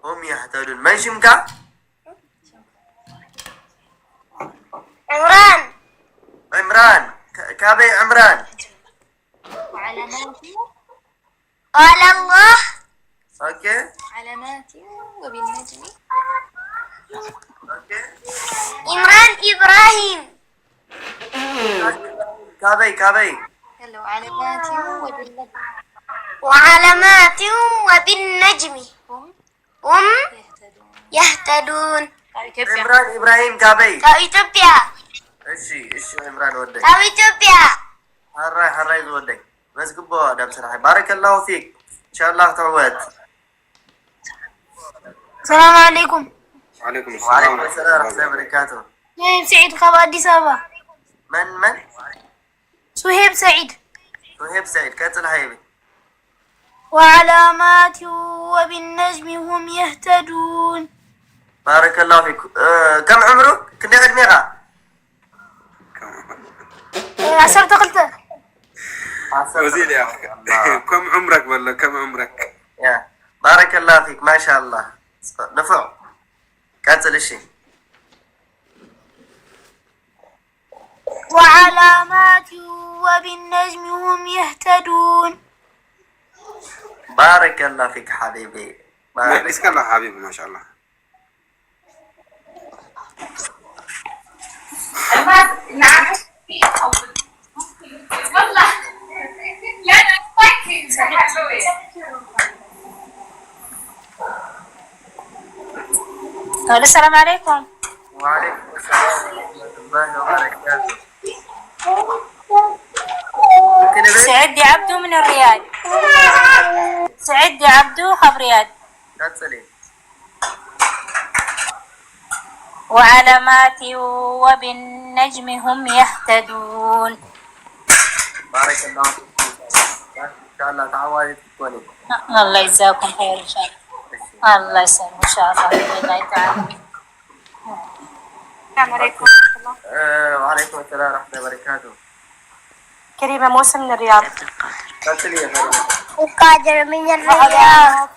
هم يهتدون. መን ሽምካ? عمران. ዕምራን። ካ- ካበይ ዕምራን? قال الله ኦኬ። علامات وبالنجم ኦኬ። عمران إبراهيم. ካበይ ካበይ? علامات وبالنجم وعلامات وبالنجم هم هم يهتدون. يهتدون. ዕምራን ኢብራሂም ካበይ? ካብ ኢትዮጵያ እሺ እሺ፣ ዕምራን ወደይ ካብ ኢትዮጵያ ሓራይ ሓራይ ዝወደይ መዝግቦ ኣዳም ስራሕ። ባረከላሁ ፊክ። ኢንሻአላህ ትዕወት። ሰላም ዓለይኩም። ወዓለይኩም ሰላም ወዓለይኩም ሰላም ወራህመቱላሂ ወበረካቱ። ሱሄብ ሰዒድ ካብ ኣዲስ ኣበባ። መን መን? ሱሄብ ሰዒድ። ሱሄብ ሰዒድ፣ ቀጽል ሓይቢ። وعلامات وبالنجم هم يهتدون. ባረከላሁ ፊክ። እ፣ ከም ዕምሩ ክንደይ ዕድሜኻ? ዓሰርተ ክልተ። ወዚል ያ ከም ዕምረክ በሎ ከም ዕምረክ። ያ ባረከላሁ ፊክ። ማሻአላህ ንፉዕ። ቀጽል እሺ። وعلامات وبالنجم هم يهتدون. ባረከላሁ ፊክ ሓቢቢ። ባረከ- መሊስካ ኣለኻ ሓቢቢ ማሻኣላህ። الو، السلام عليكم. وعليكم السلام ورحمة الله وبركاته. سعدي عبدو من الرياض. سعدي عبدو خب رياض. ቀጽሊ። وعلامات وبالنجم هم يهتدون. ባረከላሁ ፊክ። ኢንሻአላህ ተዓዋዚት ክትኮኒ። الله يجزاكم خير إن شاء الله. الله يسلمك إن شاء الله بإذن الله تعالى. السلام عليكم ورحمة الله. እ፣ ወዓለይኩም ሰላም ወራህመቱላሂ ወበረካቱ። كريمة موسى من الرياض. ቀጽሊ ያ ፈሪ። القادر من الرياض.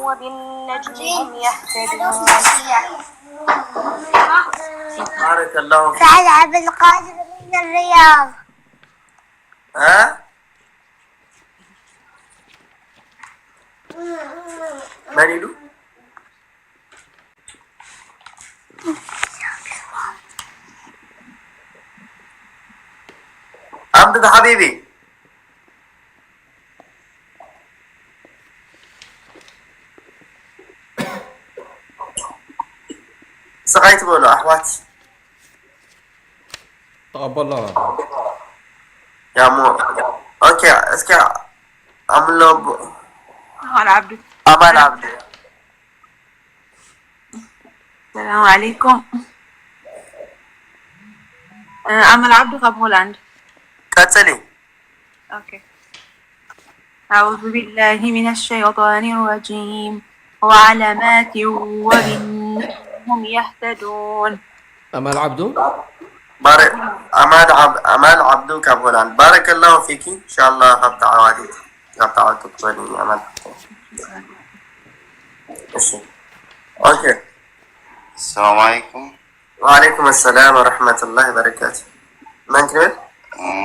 وبالنجم هم يهتدون. ባረከላሁ ፊክ። سعد عبد القادر من الرياض. እ? መን ኢሉ? ኣንብብ ሓቢቢ። ስቕ ኣይትበሉ ኣሕዋት። تقبل الله. ያሞ ኦኬ። እስኪ ኣምሎ ኣማል ዓብዱ ኣማል ዓብዱ። ሰላም ዓለይኩም። ኣማል ዓብዱ ካብ ሆላንድ። ቀጽሊ። ኦኬ። أعوذ بالله من الشيطان الرجيم. وعلامات وبالنجم هم يهتدون. ኣማል ዓብዱ ባረ ኣማል ዓብ ኣማል ዓብዱ ካብ ሆላንድ። ባረከላሁ ፊኪ። ኢንሻአላህ ካብ ተዓዋቲ ካብ ተዓዋቲ ትኾኒ ኣማል። እሺ ኦኬ። السلام عليكم. وعليكم السلام ورحمة الله وبركاته. من كنت؟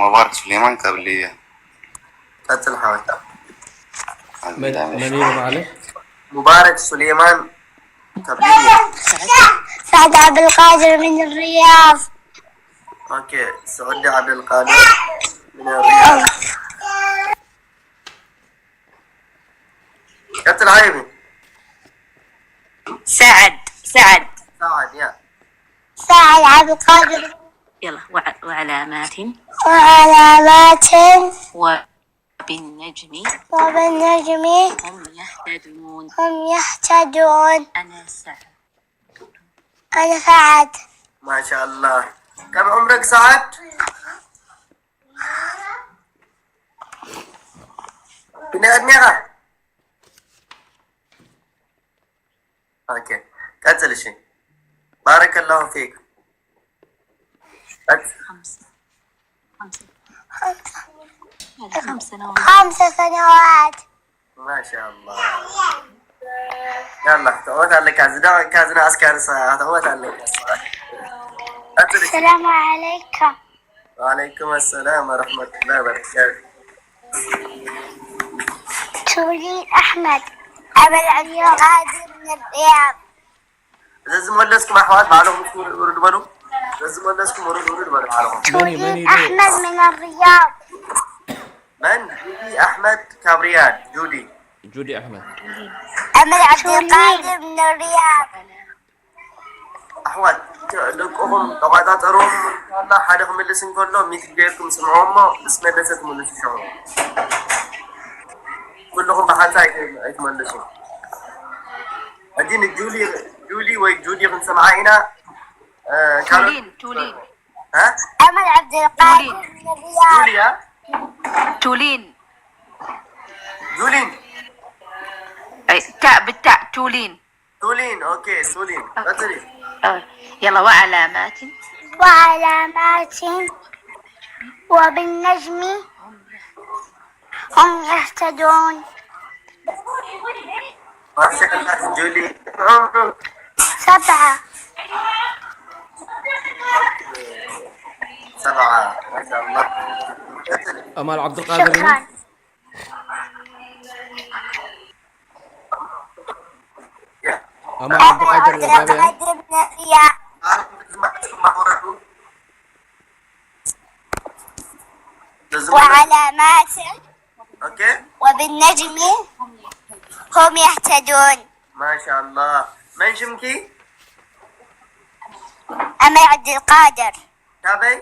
مبارك سليمان قبلية. ቀጽል ሓወይ። መን መን እዩ ማለት ሙባረክ ሱሌማን ካብ ሊብያ። سعد عبد القادر من الرياض. ኦኬ ስዑዲ ዓብደልቃድር ምን ሪያድ። ቀጽል ሓቢቢ። سعد سعد سعد يا. سعد عبد القادر يلا وع- وعلامات وعلامات وبالنجم وبالنجم هم يهتدون. هم يهتدون. أنا سعد. أنا سعد. ما شاء الله. كم عمرك سعد؟ كنا أدنيها. اوكي. ቀጽል እሺ. بارك الله فيك. ቀጽ- خمسة. خمسة. هذه خمس سنوات. خمس سنوات. ما شاء الله. يلا تعوت عليك كازنا كازنا عسكر ساعة تعوت عليك. قتلك. السلام عليكم. وعليكم السلام ورحمة الله وبركاته. تولين أحمد. أبا العليا غادر من الرياض. እዛ ዝመለስኩም ኣሕዋት ባዕልኹም እስኪ ውርድ ውርድ በሉ። እዛ ዝመለስኩም ውርድ ውርድ በሉ ባዕልኹም። መን እዩ መን እዩ أحمد من الرياض. መን ጁዲ ኣሕመድ ካብ ሪያድ። ጁዲ ጁዲ ኣሕመድ أمل عبد القادر من الرياض. ኣሕዋት ደቅኹም ተቋጻጸርዎም። ዋላ ሓደ ክምልስ እንከሎ ሚት ገይርኩም ስምዕዎ እሞ ምስ መለሰ ትምልሱ። ሽዑ ኩልኹም ብሓንሳ ኣይት- ኣይትመልሱ። ሕጂ ንጁሊ ጁሊ ወይ ጁዲ ክንሰምዓ ኢና። እ፣ ካልኦት- تولين تولين ها؟ أمل عبد القادر من الرياض. ጁሊ ያ? تولين. ጁሊን أي، تاء بالتاء تولين. ቱሊን ኦኬ ቱሊን ቀጽሊ። آه، يلا وعلامات. وعلامات وبالنجم هم يهتدون. ማሻአላህ ጁሊ سبعة. ሰብዓ ማሻአላህ። ቀጽሊ። ኣማል ዓብዱልቃድር እዩ شكرا. ኣማል ዓብዱልቃድር ካበይ እዩ? قدمنا فيها. وعلامات ኦኬ وبالنجم هم يهتدون. ማሻአላህ። መን ሽምኪ? أمل عبد القادر ካበይ?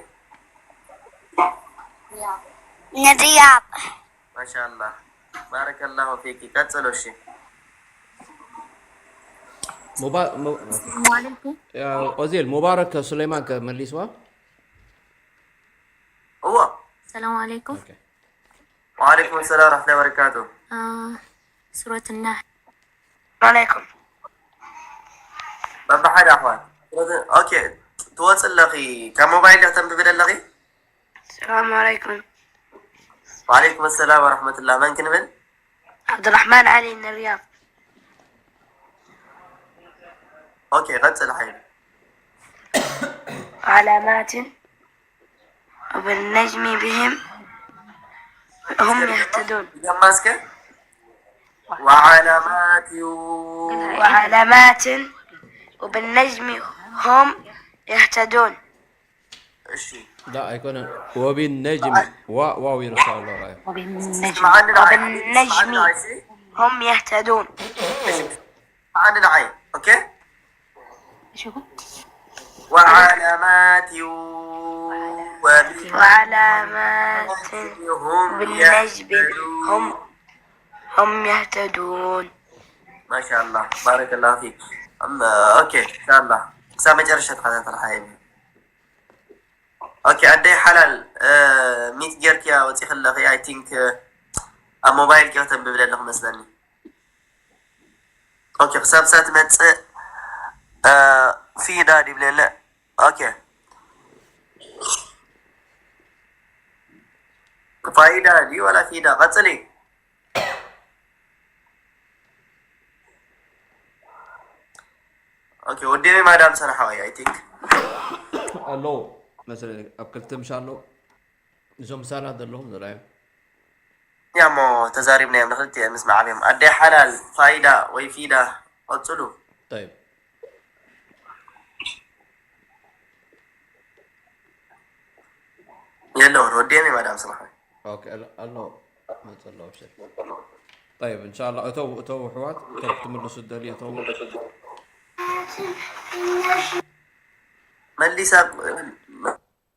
من الرياض. ማሻአላህ ባረከላሁ ፊኪ። ቀጽሎ እሺ። ሙባ- ሙ- ያ፣ ኦዜል ሙባረክ ሱሌማን ከመሊስዋ። እዎ السلام عليكم. ኦኬ። وعليكم السلام ورحمة الله وبركاته. آه، سورة النحل. عليكم. በብሓደ ኣሕዋት ኦኬ። ትወፅ ኣለኺ ካብ ሞባይል ዲኺ ተንብቢ ዘለኺ? السلام عليكم. وعليكم السلام ورحمة الله. መን ክንብል? عبد الرحمن علي من الرياض. ኦኬ ቀፅል ሓይሉ። علامات وبالنجم بهم هم يهتدون. ጀማ እስከ وعلامات وعلامات وبالنجم هم يهتدون. እሺ لا ኣይኮነን ወቢነጅሚ ዋ ዋው ይረሳ ኣሎ ራእዩ وبالنجم. ስምዓኒ ንዓይ وبالنجم ስምዓኒ ንዓይ እሺ هم يهتدون. ስምዓኒ ንዓይ ኦኬ شوفوا. وعلامات وبالنجم وعلامات هم بالنجم يهتدون. هم هم يهتدون. ማሻ ኣላህ ባረከላሁ ፊክ። እም፣ ኦኬ ኢንሻ ኣላህ ክሳብ መጨረሻ ተኸታተል ሓይቢ። ኦኬ ኣደይ ሓላል እ፣ ሚት ጌርክያ ወፂኺ ኣለኺ። I think እ፣ ኣብ ሞባይል ጌር ተንብብለ ኣለኹ መስለኒ። ኦኬ ክሳብ ሳ ትመፅእ እ፣ ፊዳ ዲብለለ ኦኬ። ፋይዳ ድዩ ዋላ ፊዳ? ቀጽሊ። ኦኬ፣ ወዲ ማዳም ሰና ሓወይ፣ I think። ኣለዉ መሰለኒ፣ ኣብ ክልተ ምሽ ኣለዉ። እዞም ምሳና ዘለዉ ዘለዉ እዮም። ያሞ ተዛሪብናዮም ንክልቲኦም ምስ መዓብዮም። ኣደይ ሓላል፣ ፋይዳ ወይ ፊዳ፣ ቀጽሉ። طيب። የለውን፣ ወዲኦም እዮም ኣዳም ስራሕ። ኦኬ፣ ኣሎ፣ ኣሎ፣ መጽ ኣሎ፣ ኣብሽር። طيب، إن شاء الله እተው፣ እተው ኣሕዋት፣ እተው ክትምልሱ ትደልዩ፣ እተው። መሊሳ፣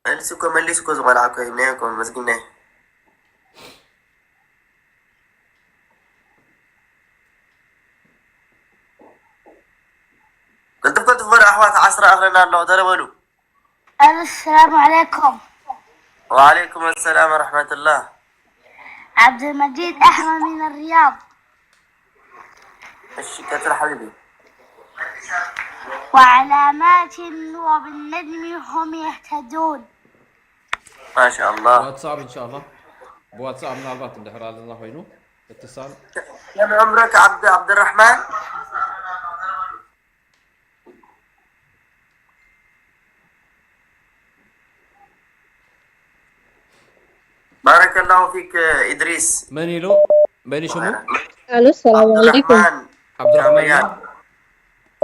መልሲ እኮ፣ መሊሱ እኮ ዝቆልዓ እኮ እዩ፣ ናይ እኮ መዝጊብናዮ። ቅልጥፍ ቅልጥፍ በሉ ኣሕዋት፣ ዓስራ ኣኽለና ኣለዉ፣ ተረ በሉ። السلام عليكم. وعليكم السلام ورحمة الله. عبد المجيد أحمد من الرياض. እሺ፣ ቀጽል ሓቢቢ። وعلامات وبالنجم هم يهتدون. ما شاء الله. ዋትሳፕ ኢንሻኣላህ፣ ብዋትሳፕ ምናልባት እንድሕር ኣለና ኮይኑ እትሳል። كم عمرك عبد، عبد الرحمن؟ بارك الله فيك إدريس. መን ኢሉ? መን እዩ ሽሙ? الو، السلام عليكم. عبد الرحمن. عبد الرحمن ካብ ሪያድ.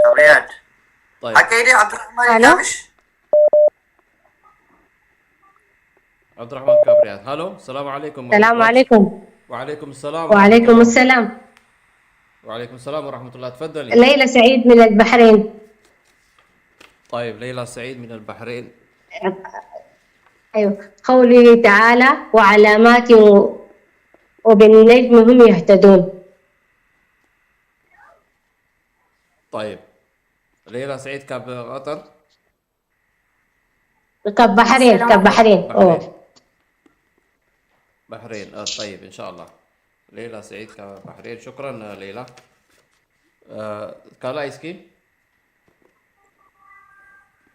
ካብ ሪያድ. طيب. ሓቀይ ድዩ عبد الرحمن الو. ኢልካ ምሽ? عبد الرحمن ካብ ሪያድ. هلو، السلام عليكم. السلام عليكم. وعليكم السلام ورحمة وعليكم الله. السلام. وعليكم السلام ورحمة الله. تفضلي. ليلى سعيد من البحرين. طيب، ليلى سعيد من البحرين. أيوة. قوله تعالى: "وعلامات و-، وبالنجم هم يهتدون". طيب. ليلى سعيد ካብ ቀጠር؟ ካብ ባሕሬን፣ السلام ካብ عليكم. ባሕሬን። ኦ። ባሕሬን። ባሕሬን። አ፣ طيب، إن شاء الله. ليلى سعيد ካብ ባሕሬን። شكرا ليلى. አ፣ ካልኣይ እስኪ።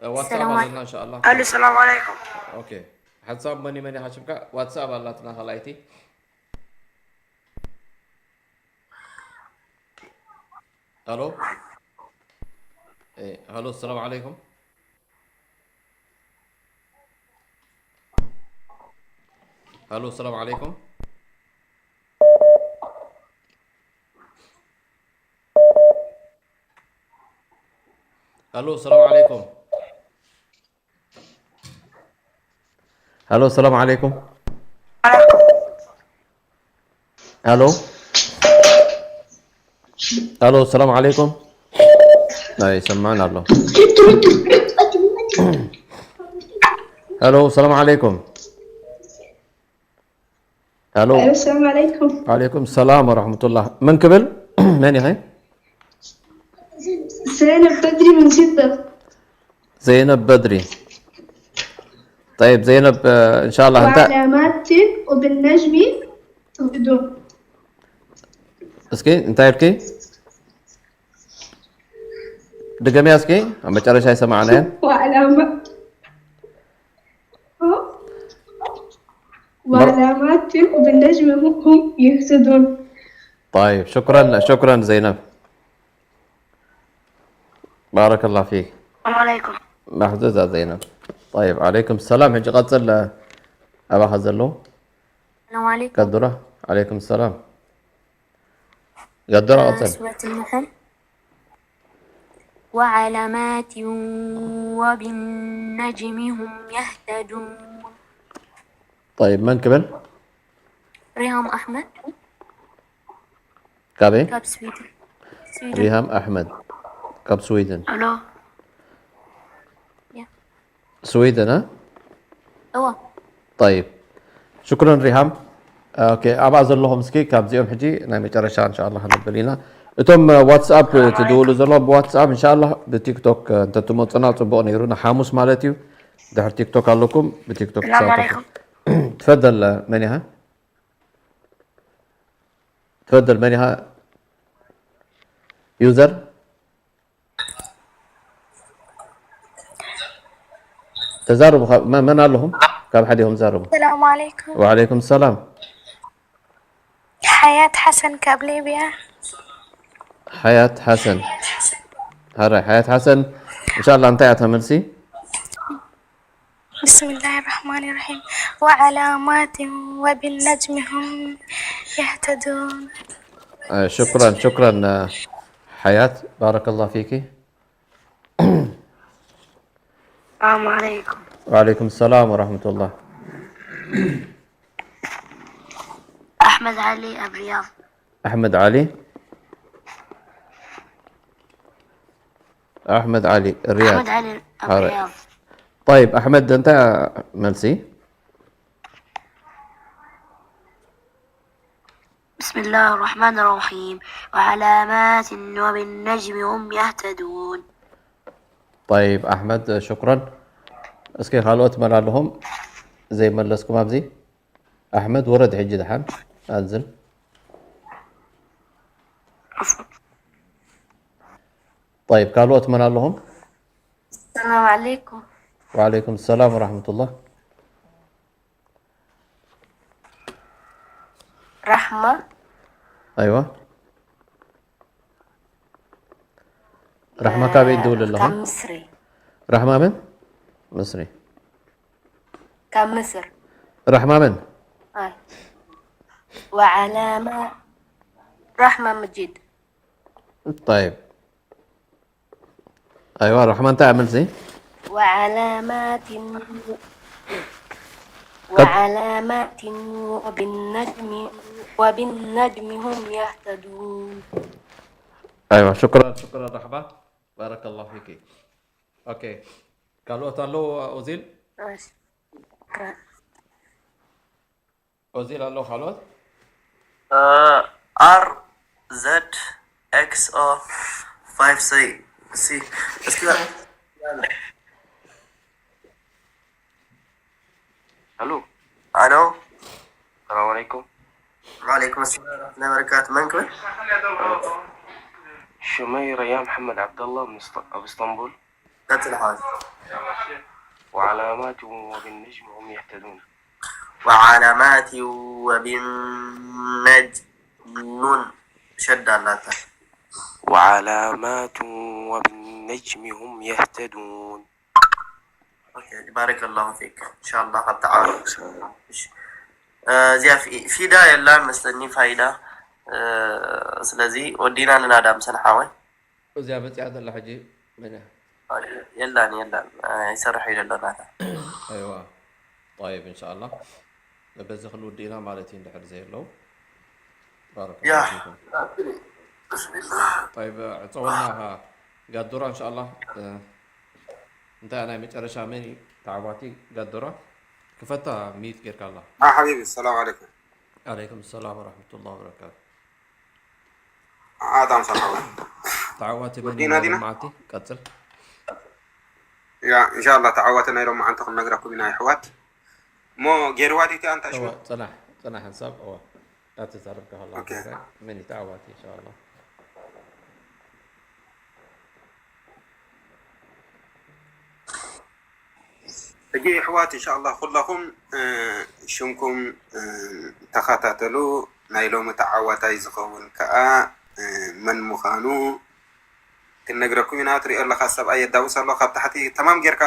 አ፣ ዋትሳፕ السلام عليكم. ኣለና إن شاء الله. الو، السلام عليكم. ኦኬ። ሓንሳብ መን መን ኢኻ ሽምካ? ዋትሳፕ ኣላትና ካልኣይቲ። الو. إيه، الو، السلام عليكم. الو، السلام عليكم. الو، السلام عليكم. الو، السلام عليكم. الو. الو، السلام عليكم. لا يسمعنا الله. الو، السلام عليكم. الو. السلام عليكم. وعليكم السلام ورحمة الله. من قبل؟ من يا أخي؟ زينب بدري من جدة. زينب بدري. طيب زينب، آه، إن شاء الله أنت وعلامات وبالنجم يهتدون. እስኪ እንታይ ኢልኪ? ድገምያ እስኪ፣ ኣብ መጨረሻ ኣይሰማዕናያን። وعلامات وعلامات وبالنجم هم يهتدون. طيب، شكرا، شكرا زينب. بارك الله فيك. السلام عليكم. محزوزة زينب. طيب، عليكم السلام. ሕጂ ቀጽል፣ ኣባኻ ዘሎ። السلام عليكم. قدرة. عليكم السلام. قدرة، آه، قصر. سورة النحل. وعلامات وبالنجم هم يهتدون. طيب، من قبل؟ ريهام أحمد. كابي؟ كاب سويدن. سويدن. ريهام أحمد. كاب سويدن. ألو. يا. سويدن، ها؟ أوه. طيب. شكرا ريهام. ኦኬ፣ ኣብኣ ዘለኹም እስኪ ካብዚኦም ሕጂ ናይ መጨረሻ እንሻላ ክንብል ኢና። እቶም ዋትስኣፕ ትድውሉ ዘለኹም ብዋትስኣፕ እንሻላ ብቲክቶክ እንተትመፁና ፅቡቕ ነይሩ፣ ንሓሙስ ማለት እዩ። ድሕር ቲክቶክ ኣለኩም ብቲክቶክ ሰላም ትሳተፉ። ዓለይኩም። ትፈደል መን ኢኻ? ትፈደል መን ኢኻ? ዩዘር ተዛረቡ። ካብ መ-፣ መን ኣለኹም? ካብ ሓዲኹም ዛረቡ። السلام عليكم. وعليكم السلام. حياة حسن ካብ ሊብያ። ሓያት ሓሰን። ሃራይ ሓያት ሓሰን። እንሻላ እንታይ እያ ተመልሲ? بسم الله الرحمن الرحيم. وعلامات وبالنجم هم يهتدون. آه، شكرا، شكرا، آه، حياة، بارك الله فيك. السلام عليكم. وعليكم السلام ورحمة الله. أحمد علي الرياض. أحمد علي. أحمد علي الرياض. أحمد علي هذا. الرياض. طيب أحمد، أنت ملسي. بسم الله الرحمن الرحيم. وعلامات وبالنجم هم يهتدون. طيب أحمد، شكرا. እስኪ ካልኦት መን ኣለኹም ዘይመለስኩም ኣብዚ? ኣሕመድ ውረድ ሕጂ ደሓን ኣንዝል። طيب ካልኦት መን ኣለኹም? السلام عليكم. وعليكم السلام ورحمة الله. رحمة. أيوة. رحمة ካበይ ትድውል ኣለኻ? ካብ ምስሪ። رحمة من؟ مصري. ካብ ምስር። رحمة من؟ آه. وعلامة. رحمة مجيد. طيب. أيوة رحمة، أنت عمل زي؟ وعلامات. وعلامات وبالنجم وبالنجم هم يهتدون. أيوة، شكرا، شكرا رحمة. بارك الله فيك. أوكي. ካልኦት ኣለዉ ኦዚል? شكرا. ኦዚል ኣለዉ ካልኦት? R Z X O five C C. እስኪ الو. الو. السلام عليكم. وعليكم السلام ورحمة الله وبركاته. من كنت؟ شمير يا محمد عبد الله من اسط- باسطنبول. قتل حاج. وعلامات وبالنجم هم يهتدون. وعلامات وبالنجم. شد على وعلامات وبالنجم هم يهتدون. أوكي، بارك الله فيك. إن شاء الله قد تعاون. እዚኣ ፊ- ፊዳ የላን መስለኒ ፋይዳ። ስለዚ ወዲና ንናዳ ምሰን ሓወይ። እዚኣ መፅያ ዘላ ሕጂ መን እያ? የላን የላን፣ ይሰርሕ እዩ ዘሎ ናታ። ኣይዋ። طيب إن شاء الله በዚ ክንውድእ ኢና ማለት እዩ እንድሕር ዘየለው። بارك يا الله فيكم. بسم الله. طيب ዕፀወና ጋዱራ إن شاء الله። እንታይ ናይ መጨረሻ መን እዩ ተዓዋቲ ጋዱራ? ክፈታ ሚት ጌርካ ኣላ። ها حبيبي، السلام عليكم. عليكم السلام ورحمة الله وبركاته. ኣዳም ሰሓባ ተዓዋቲ መን እዩ ወዲና ናይ ዲና? ሎማዓንቲ? ቀፅል። ያ ኢንሻላ ተዓዋቲ ናይ ሎማዓንቲ ክንነግረኩም ኢና ኣሕዋት። እሞ ጌርዋ ድዩ ኣንታ ሽሙ? እዋ፣ ፅናሕ ፅናሕ ሓንሳብ። እዋ፣ እንዳተዛረብካ ከለኻ ኦኬ። ጌርካ መን እዩ ተዓዋቲ إن شاء الله። ሕጂ ኣሕዋት إن شاء الله ኩለኹም ሽምኩም ተኸታተሉ። ናይ ሎሚ ተዓዋታይ ዝኸውን ከዓ መን ምዃኑ ክንነግረኩም ኢና። ትሪኦ ኣለኻ ሰብኣይ የዳውስ ኣሎ ካብ ታሕቲ። ተማም ጌርካ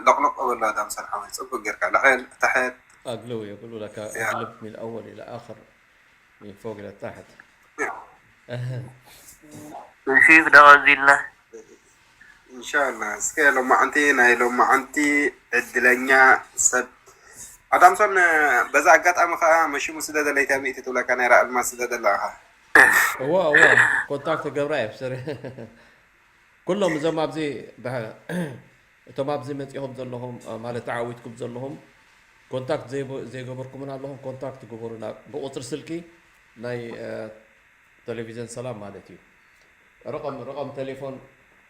ለቕለቕ በሎ ኣዳም ሰልሓወይ፣ ፅቡቅ ጌርካ ልዕል ታሕት። أقلب يقولوا لك يا. أقلب من الأول إلى آخر، من فوق إلى تحت. ፊፍ ደቐዚልና ኢንሻላ እስከ ሎማዓንቲ ናይ ሎማዓንቲ ዕድለኛ ሰብ ኣዳምሶን፣ በዛ ኣጋጣሚ ከዓ መሽሙ ስደደለይ እታ ሚእቲ ትብለካ ናይ ራእልማ ስደደላ ኢኻ። እዋ እዋ ኮንታክት ገብራ እየ ብስሪ ኩሎም እዞም ኣብዚ ብሕ- እቶም ኣብዚ መፂኹም ዘለኹም ማለት ተዓዊትኩም ዘለኹም ኮንታክት ዘይገበርኩምን ኣለኹም ኮንታክት ግበሩና ብቁፅሪ ስልኪ ናይ ቴሌቪዥን ሰላም ማለት እዩ። رقم رقم تليفون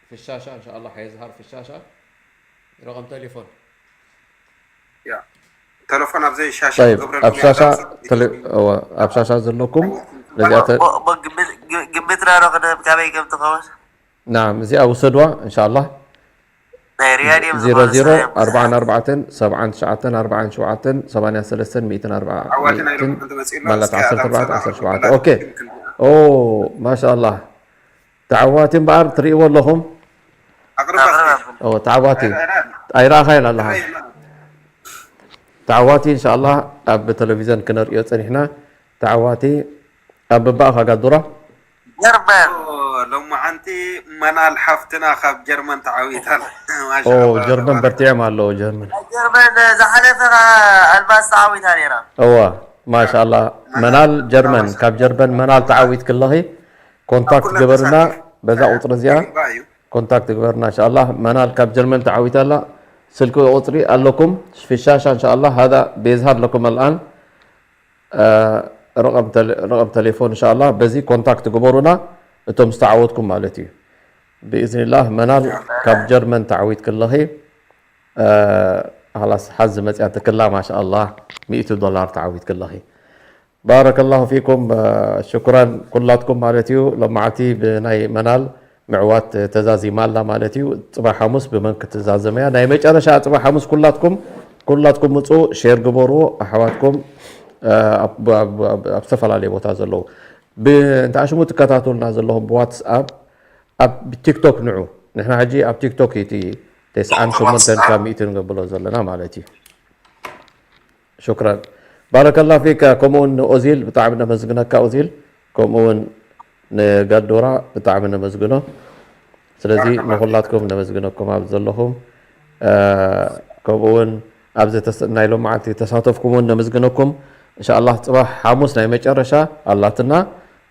في الشاشة إن شاء الله حيظهر في الشاشة. رقم تليفون. ያ ተለፎን ኣብዘይ ሻሻ طيب ክገብረልኩም ኣብ ሻሻ እያ። ቴሌ- እወ፣ ኣብ ሻሻ ዘለኩም ነዚኣ ተ- ግምትና ዶ ክነብ ካበይ ከም ትኸውን? نعم እዚኣ ውሰድዋ إن شاء الله. ናይ ሪያድ እዮም ዜሮ ዝኾኑ ዜሮ ሰብኣይ። ኣርባዓን ኣርባዕተን ሰብዓን ትሽዓተን ኣርባዓን ሸውዓተን ሰማንያ ሰለስተን ሚእትን ኣርባዓ ዓዋቲ ናይ ሚእትን ሎማዓንቲ መፂኡ ኣሎ። ማለት እስኪ ዓሰርተ ኣብዛ ኣርባዕተ ምሳና ዓሰርተ ሸውዓተ ኮንኩላ ኦኬ ክንክን ኦ ማሻ ኣላህ ተዓዋቲ እምበኣር ትርእይዎ ኣለኹም ኣቕርባ እስኪ። ኦ ተዓዋቲ ኣይረኣናን። ኣይረኣኻዮን ኣለኻ ኣይረኣናን። ተዓዋቲ እንሻ ኣላህ ኣብ ቴሌቪዝን ክነርእዮ ፀኒሕና ተዓዋቲ ኣብ ብባእኻ ጋዱራ ጀርመን ኦ፣ ሎማዓንቲ መናል ሓፍትና ካብ ጀርመን ተዓዊታ ኣላ። ማሻ ኦ ኣላህ ጀርመን ተባረክ። በርቲዖም ኣለዉ ጀርመን ጀርመን ዝሓለፈ ከኣ ኣልማዝ ተዓዊታ ነይራ። እዋ ማሻ ኣላህ መናል ጀርመን ካብ ጀርመን መናል ተዓዊት ክለኺ ኮንታክት ኩለን ግበርና ተሳቲፈን። በዛ ቁፅሪ እዚኣ ይግባ እዩ። ኮንታክት ግበርና እንሻ ኣላህ መናል ካብ ጀርመን ተዓዊት ኣላ ስልክ ቁፅሪ ኣለኩም ፊሻሻ እንሻ ኣላህ ሃዛ ቤዝሃር ለኩም ኣልኣን ረቐም ተሌፎን እንሻ ኣላህ በዚ ኮንታክት ግበሩና እቶም ዝተዓወትኩም ማለት እዩ ብኢዝኒላህ መናል ካብ ጀርመን ተዓዊት ክለኺ ላስ ሓዚ መፅያ ትክላ ማሻ ኣላህ ሚእቲ ዶላር ተዓዊት ክለኺ ባረከላሁ ፊኩም ሽኩራን ኩላትኩም ማለት እዩ ሎማዓልቲ ብናይ መናል ምዕዋት ተዛዚማ ኣላ ማለት እዩ ፅባሕ ሓሙስ ብመን ክትዛዘም እያ ናይ መጨረሻ ፅባሕ ሓሙስ ኩላትኩም ኩላትኩም ምፁ ሼር ግበሩ ኣሕዋትኩም ኣብ ኣብ- ኣብ- ኣብ ዝተፈላለየ ቦታ ዘለዉ ብእንተ ኣሽሙ ትከታተሉና ዘለኹም ብዋትስኣፕ ኣብ ቲክቶክ ንዑ ንሕና ሕጂ ኣብ ቲክቶክ እዩ እቲ ተስዓን ሸሞንተን ካብ ሚእቲ ንገብሎ ዘለና ማለት እዩ ሽክራን ባረከላ ፊክ ከምኡውን ንኦዚል ብጣዕሚ ነመስግነካ ኦዚል ከምኡውን ንጋዶራ ብጣዕሚ ነመስግኖ ስለዚ ንኩላትኩም ነመስግነኩም ኣብ ዘለኹም ከምኡውን ኣብዚ ናይ ሎማዓልቲ ተሳተፍኩም እውን ነመስግነኩም እንሻ ኣላህ ፅባሕ ሓሙስ ናይ መጨረሻ ኣላትና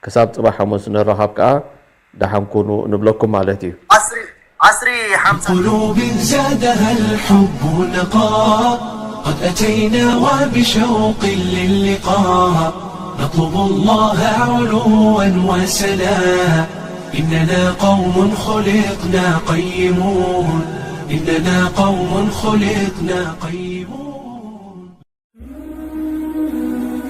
ክሳብ ፅባሕ ሓሙስ ንራኻብ ከዓ ደሓን ኩኑ ንብለኩም ማለት እዩ ዓስሪ ዓስሪ ሓምሳ قلوب زادها الحب نقاء قد أتينا وبشوق للقاء نطلب الله علوا وسنا إننا قوم خلقنا قيمون إننا قوم خلقنا قيمون